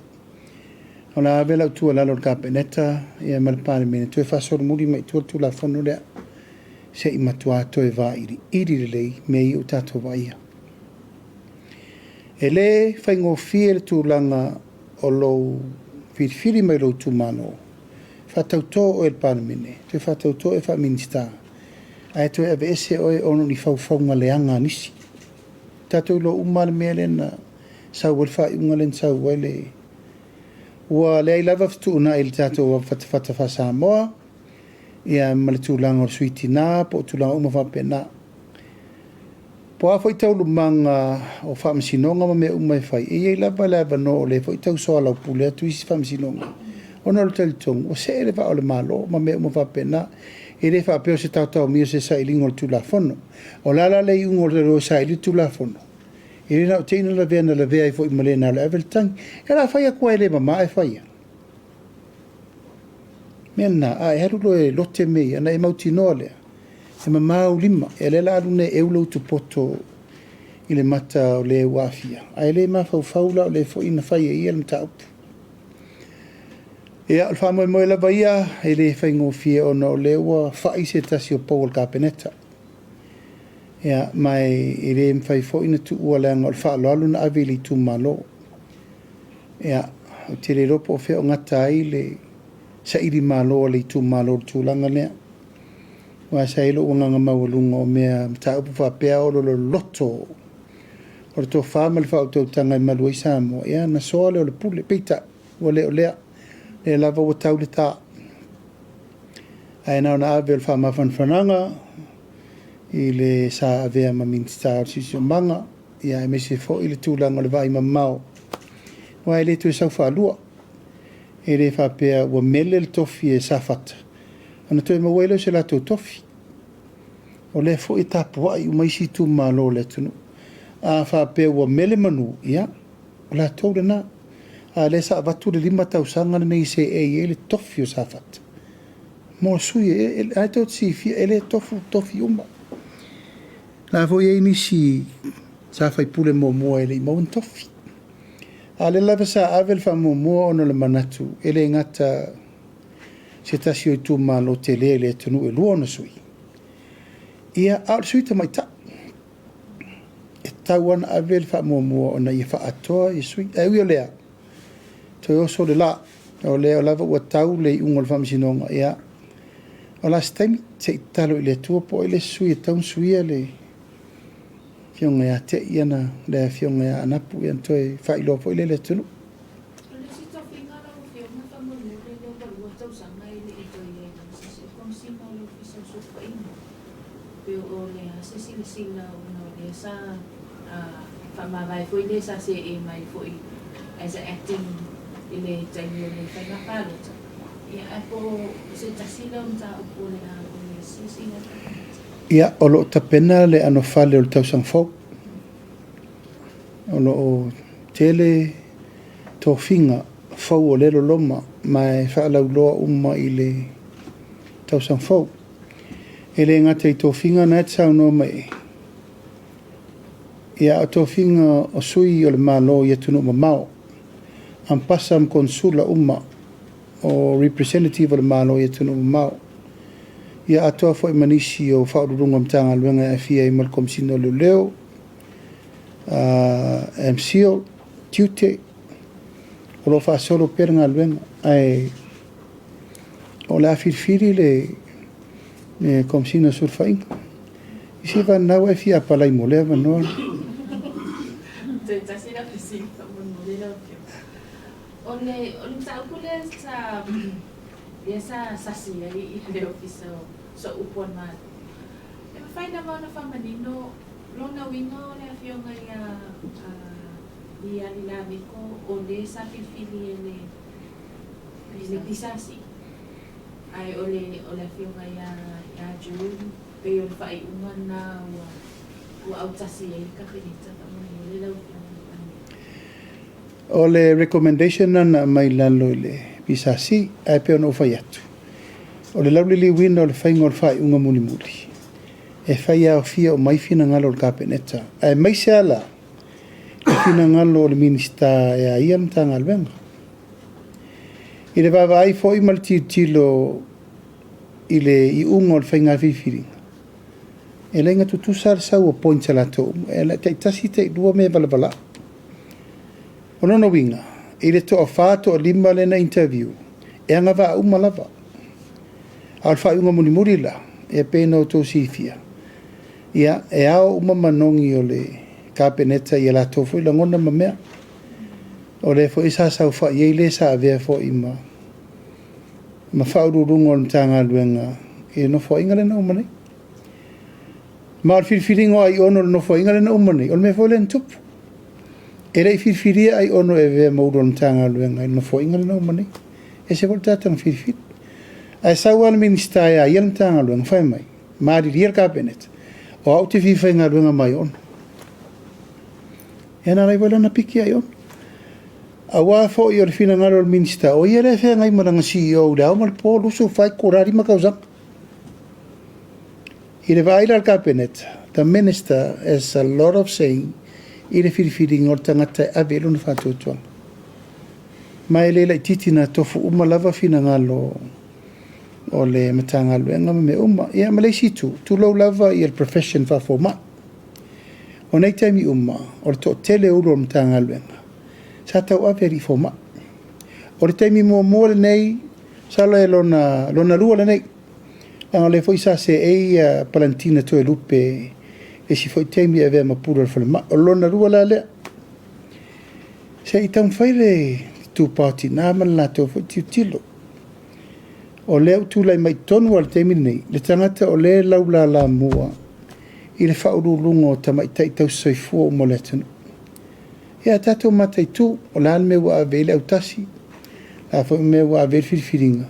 O le a ave lau tuualalo i le Kapeneta ma le Palemene toe faasolomuli mai i tua le Tulafono lea, se i matua toe vailiili lelei mea ia ua tatou vaaia. E le faigofie le tulaga o lou filifili mai lou itumalo, faatauto oe i le Palemene, toe faatauto oe faa-Minisita, ae toe aveese oe ona o ni faufauga leaga a nisi. Tatou iloa uma lava le mea lea na sau ai le faaiuga lea na sau ai le... Ua leai lava fetuunai i le tatou avafatafata faa-Samoa, ia ma le tulaga o le sui tina po o tulaga uma faapena. Po o a foi taualumaga o faamasinoga ma mea uma e fai, e i ai lava le avanoa o lea foi e tau soalaupule atu isi faamasinoga, ona o le talitonu ua see le vaa o le Malo ma mea uma faapena. E le faapea o se taotaomia o se sailiga o le Tulafono. O le a la le iuga o le o e saili le Tulafono? E le na o te i na lavea na lavea ai foi ma le na o le ave le tagi. E la fai atu lava e le mama ae fai ia. Mea lena, a e alu loa e lote mea ia, ona e mautinoa lea, e mama ou lima. Ia lea la alu nei e eu lou utupoto i le mata o le ua aafia, ae le mafaufau la o le foi na fai e ia le mataupu. Ia, o le faamoemoe lava ia, e le faigofie ona o lea ua fai se tasi o pou o le Kapeneta. Ia, ma e le mafai foi ona tuua leaga o le faaaloalo na ave i le itumalo. Ia, Ou te le iloa po o fea o gata ai le saili malo a le itumalo i le tulaga lea. Aua sa i ai lou agaga maualuga o mea mataupu faapea o le loloto o le tofa ma le faautautaga e malu ai Samoa, ia ona soa lea o le pule. Peitai, ua le o lea. O lea lava ua tau le ta. Ae na ona ave o le faamafanafanaga i le sa avea ma Minisita o le Siosiomaga, ia aemaise foi le tulaga o le vaai mamao, aua e le toe sau faalua. E le faapea ua mele le tofi e Safata, ona toe maua ai lea o se latou tofi. O lea foi e tapuai uma isi itumalo o le atunuu. A faapea ua mele manu, ia, o latou lena. A o lea sa avatu le 5 tausaga lenei e seei ai le tofi o Safata mo sui usufono. O lena tou te silafia, e le tofu tofi uma. O la foi e i ai nisi sa faipule muamua e le i maua ni tofi. A o lea lava sa ave le faamuamua ona o le manatu e le gata se tasi o itumalo tele i le atunuu e 2 ona sui, ia, a o le sui tamaitai. E tatau lava ona ave le faamuamua ona ia faaatoa ia sui. Ae ui o lea, toe oso le la, o lea lava ua tau le iuga o le faamasinoga, ia, o le a se taimi, se i tatalo i le Atua po o ai le isi sui e tatau ona suia le afioga ia Tei ona le afioga ia Anapu ona toe faailoa foi lea i le atunuu. O le isi tofiga lau Afioga faamolemole lea ua 2 tausaga e le i toe i ai lava se isi o Komesina o le Ofisa o Sulufaiga. Pe o le a se silasila ona o lea sa faamavae foi le sa seei mai foi as a acting i le taimi o le faiga palota, ia ae po o se tasi lea o mataupu o le a oo i ai se silasila a le Kapeneta. Ia, o lo o tapena le anofale o le tausaga fou. O lo o tele tofiga fou o lea e loloma ma e faalauiloa uma i le tausaga fou. E le gata i tofiga na e te saunoa mai ai, ia a o tofiga o sui o le Malo i atunuu mamao, ampasa ma konesula uma o representative o le Malo i atunuu mamao, ia atoa foi ma nisi o faauluuluga o Matagaluega e aafia ai ma le Komesina o Leoleo, MCIL, Tiute, o lo o faasolo pea le galuega, ae o le a filifili le Komesina o Sulufaiga. I se vanau e fia apalai mo lea avanoa. Toe tasi la fesili faamolemole lau Afioga. O le mataupu lea sa lea sa sasi ai le Ofisa o Sooupu a le Malo, e mafai lava ona faamanino lona uiga o le Afioga ia Liali Laveko o le sa filifili e le PSC, ae o le Afioga ia June pei o le faaiuga lena ua autasi ai le Kapeneta faamolemole lau Afioga i le Palemia. O le recommendation lena na aumai i lalo i le PSC, ae pei ona ou fai atu, o le lauliliuina o le faiga o le faaiuga mulimuli, e fai aofia uma ai finagalo o le Kapeneta, aemaise lava la le finagalo o le Minisita e a ia le Matagaluega. I le vaavaai foi ma le tilotilo i le iuga o le faiga filifiliga, e le tutusa le sau o points a latou uma, e taitasi, tailua mea e valavalao. O lona uiga, i le toa-4, toa-5 lea na interview, e agavaa uma lava. A o le faaiuga mulimuli la, e pei ona outou silafia, ia, e ao uma manogi o le Kapeneta i a latou foi lagona ma mea. O lea foi sa saofai ai le sa avea foi ma faauluuluga o le Matagaluega i le nofoaiga lea na uma nei. Ma o le filifiliga o Aiono i le nofoaiga lea na uma nei, o le mea foi lea na tupu. E le i filifilia Aiono e avea ma ulu o le Matagaluega i le nofoaiga lea na uma nei. E ese foi le tagata na filifili. Ae sau lava le Minisita e a ia le Matagaluega, fai mai, malilie le Kapeneta, o au te fia faigaluega ma Aiono. Ia na ala ai foi la ona piki Aiono. Aua foi o le finagalo o le Minisita, o ia lea e feagai ma lana CEO i le ao ma le po, 24 itula, 5 tausaga. I le vaai la a le Kapeneta, the Minister has a lot of saying i le filifiliga o le tagata e ave i ai lona faatuatuaga. Ma e le laitiiti na tofu uma lava finagalo o le Matagaluega ma mea uma. Ia ma le isi itu, tulou lava ia le profession faafomai. O nei taimi uma, o le toatele o ulu o le Matagaluega, sa tauave alii fomai. O le taimi muamua lenei, masalo e lona, lona lua lenei, leaga o lea foi sa seei Palantina Toelupe i le isi foi taimi e avea ma pule o le falemai. O lona lua la lea, se i taumafai le itupa o tina ma le latou foi tilotilo. O lea ua tulai mai i totonu lava i le taimi lenei, le tagata o lea e laulalamua i le faauluuluga o tamaitai tausisoifua uma o le atunuu. Ia tatou mataitu, o le a le mea ua ave i ai le autasi, o le a foi le mea ua ave i ai le filifiliga,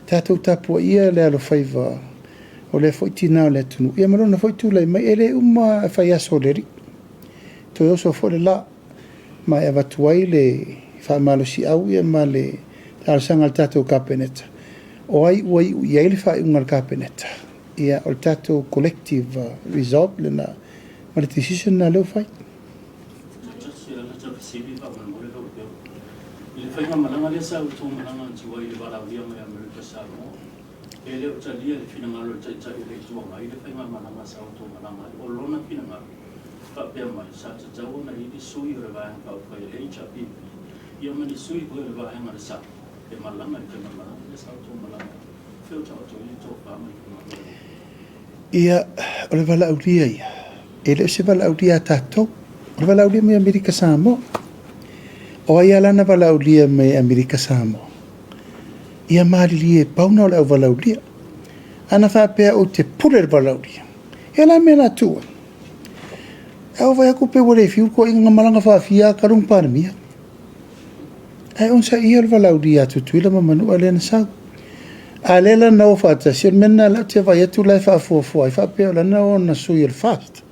tatou tapuaia le alofaiva o lea foi tina o le atunuu, ia ma lona foi tulai mai. E le uma faiaso o le alii, toe oso foi le la, ma e avatu ai le faamalosiau ia ma le talosaga a le tatou Kapeneta, o ai ua iu i ai le faaiuga a le Kapeneta, ia o le tatou collective resolve lena ma le decision lena lea ua fai. Tasi lava lata fesili faamolemole lau Afioga. I le faigamalaga lea sa outou malaga atu ai i le valaaulia mai Amerika Samoa, e le o talia e le finagalo o le Taitai o le Itu Agai le faigamalaga sa outou malaga ai. O lona finagalo, faapea mai, sa tatau ona i ai ni sui o le Vaega Faaupufai a le HRPP, ia ma ni sui foi o le Vaega a le SUPP e malaga i le faigamalaga lea sa outou malaga ai. Fea o taoto ai le tofa ma le finagalo o lau Afioga? Ia, o le valaaulia ia, e le o se valaaulia a tatou, o le valaaulia mai Amerika Samoa. O ai lava lana valaaulia mai Amerika Samoa? Ia malilie, pau na o le au valaaulia. Ana faapea ou te pule i le valaaulia, ia o le a le mea o le a tuu ai? Ae ua vaai atu pei ua le fiu le toeaina na malaga faafia lava talu ona Palemia. Ae onosaia le valaaulia a Tutuila ma Manua lea na sau. A lea la na o faatasi, o le mea lena la ou te vaai atu la e faafuafua ai faapea o lana o ona sui o le FAST.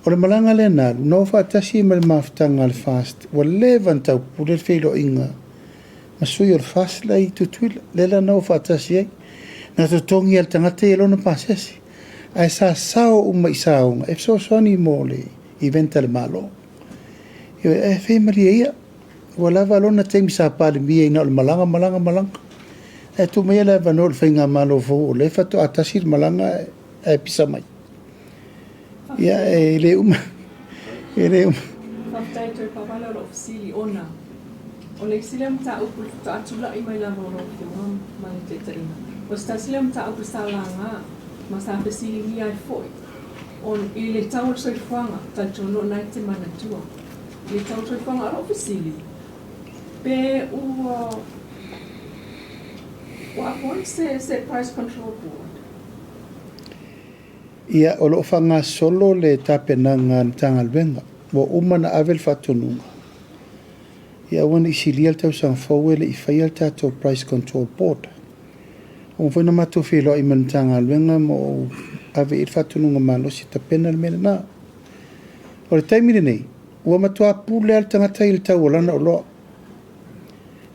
O le malaga lea na alu, na o faatasi ma le mafutaga a le FAST, ua leva ona taupule le feiloaiga ma sui o le FAST la i Tutuila, lea la na o faatasi ai. Na totogi e le tagata ia lona pasese, ae sa sao uma i saoga e fesoasoani mo le event a le Malo. Ioe, ae fai malie ia, ua lava lona taimi sa Palemia ai na o le malaga, malaga, malaga. Ae tuu maia le avanoa i le faigamalo fou o lea faatoa tasi le malaga ae pisa mai. Ia, e le uma, e le uma. Faafetai Toepavala o lou fesili ona o le isi lea mataupu faatoa tulai mai lava o lau Afioga ma le taitaiga. O se tasi lea mataupu sa laga ma sa fesiligia ai foi on i le tau o le soifuaga, talitonu o lena e te manatua i le tau o le soifuaga. O lou fesili, pe ua ua appoint se se Price Control Board? Ia, o lo o faagasolo le tapenaga a le Matagaluega. Ua uma ona ave le faatonuga, ia aua ne i silia le tausaga fou e le i faia le tatou Price Control Board. Ua uma foi ona matou feiloai ma le Matagaluega ma ou ave i ai le faatonuga malosi e tapena le mea lena. O le taimi lenei, ua matua pule lava le tagata i le tau o lana oloa.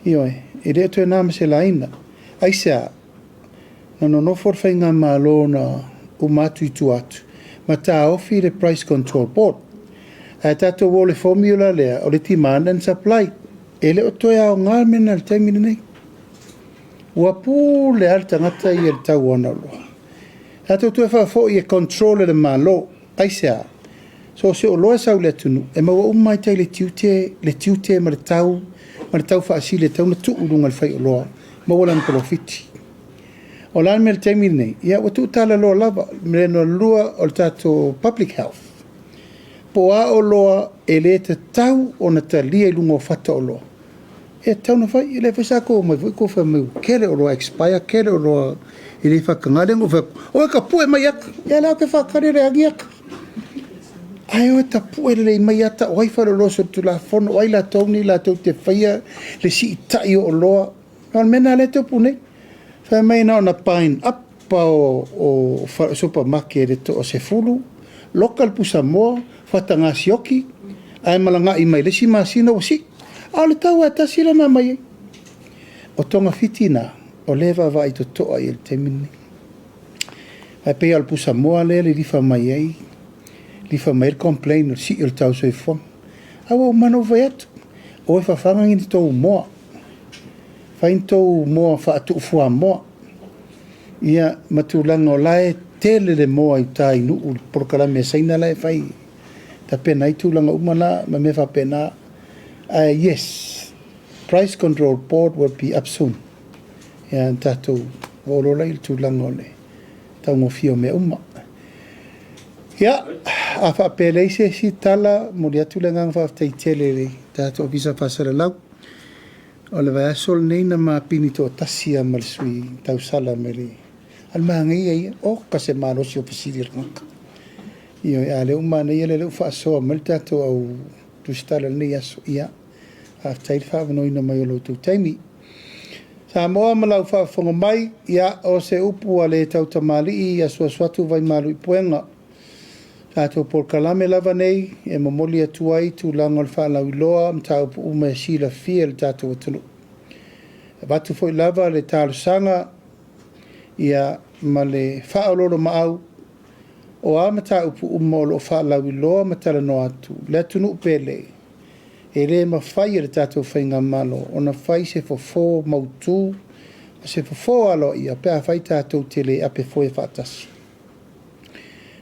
Ioe, e le o toe na ma se laina. Aisea? Na nonofo le faigamalo na uma atu i tua atu ma taofi le Price Control Board. Ae tatou o le formula lea o le demand and supply. E le o toe aoga le mea lena i le taimi lenei. Ua pule lava le tagata ia i le tau o ana oloa. Tatou toe faafoi e control e le Malo. Aisea? So o se oloa e sau i le atunuu, e maua uma ai tai le tiute, le tiute ma le tau, ma le tau faasili e tatau ona tuu i luga i le faioloa, maua lana polofiti. O le a le mea i le taimi lenei? Ia ua tuutalaloa lava, le mea lua o le tatou public health, po o a oloa e le tatau ona talia i luga o fata oloa, e tatau ona fai. O lea foi sa tou omai foi tou fai mai ua tele oloa expire, tele oloa e le faataga. Lea na ou fai atu, oi tapue mai ata. Ia la ou te faatali le agi ata. Ae o e tapue lelei mai ata o ai faleoloa solitulafono, o ai latou nei latou te faia le siitai o oloa. O le mea lena lea e tupu nei. Fai mai na ona bind up o supermarket e toa-10, loka le pusamoa, fataga sioki, ae malagai mai le isi masina ua sii. A o le tau lava e tasi lea na aumai ai. O togafiti na, o lea e vaavaai totoa i ai i le taimi lenei. Ae pei lava o le pusamoa lea e lilifa mai ai, lilifa mai ai le complain o le sii o le tau soifuaga. A ua uma ona ou fai atu, o e fafaga ni tou moa, fai ni tou moa faatuufuamoa, ia ma tulaga o la e tele le moa i uta i Nuu, le polokalame a Saina la e fai, tapena ai tulaga uma la ma mea faapena. Ae yes. Price Control Board will be up soon. Ia, na tatou oo loa lea i le tulaga o le taugofie o mea uma. Ia, a faapea e leai se isi tala, momoli atu le agaga faafetai tele i le tatou Ofisa Faasalalau. O le vaiaso lenei na ma pini toatasi lava ma le sui tausala mai le a le manaia ia, oka se malosi o fesili a le tagata. Ioe, a o lea ua manaia lea ua faasoa mai le tatou au tusitala i lenei aso. Ia, faafetai le faaavanoaina mai o lo outou taimi. Samoa ma lau faafofoga mai, ia, o se upu ua le tautamalii, asuasu atu vaimalu i puega. Tatou polokalame lava nei e momoli atu ai tulaga o le faalauiloa o mataupu uma e silafia e le tatou atunuu. E avatu foi lava le talosaga ia ma le faaoloolomaau o a mataupu uma o lo o faalauiloa ma talanoa atu le atunuu pele, e le mafai e le tatou Faigamalo ona fai se fofo mautu ma se fofo aloaia pe afai tatou te le apefoe faatasi.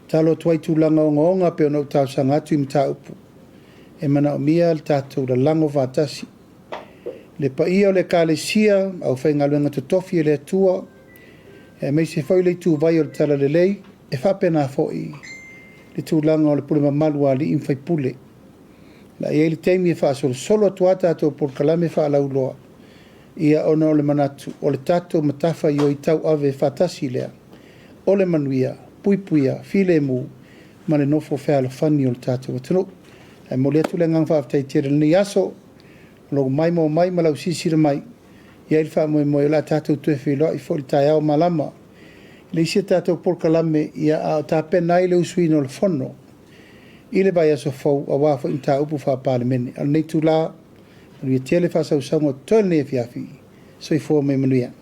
Tatalo atu ai i tulaga ogaoga pei ona ou talosaga atu i mataupu e manaomia le tatou lalago faatasi. Le paia o le Ekalesia, aufaigaluega totofi a le Atua, aemaise foi le ituvai o le Talalelei, e faapena foi le tulaga o le pule mamalu a alii ma faipule. O le a i ai le taimi e faasolosolo atu a tatou polokalame faalauiloa, ia ona o le manatu o le tatou matafaioi tauave faatasi lea o le manuia, puipuia, filemu ma le nofo fealofani o le tatou atunuu. Ae momoli atu le agaga faafetai tele i lenei aso, o lou maimoa mai ma lau silasila mai, e i ai le faamoemoe o le a tatou toe feiloai foi i le taeao malama i le isi a tatou polokalame, ia a o tapena ai le usuina o le Fono i le vaiaso fou aua foi mataupu faa-Palemene. A o lenei itula, manuia tele faasausauga o totoe i lenei afiafi. Soifua ma ia manuia.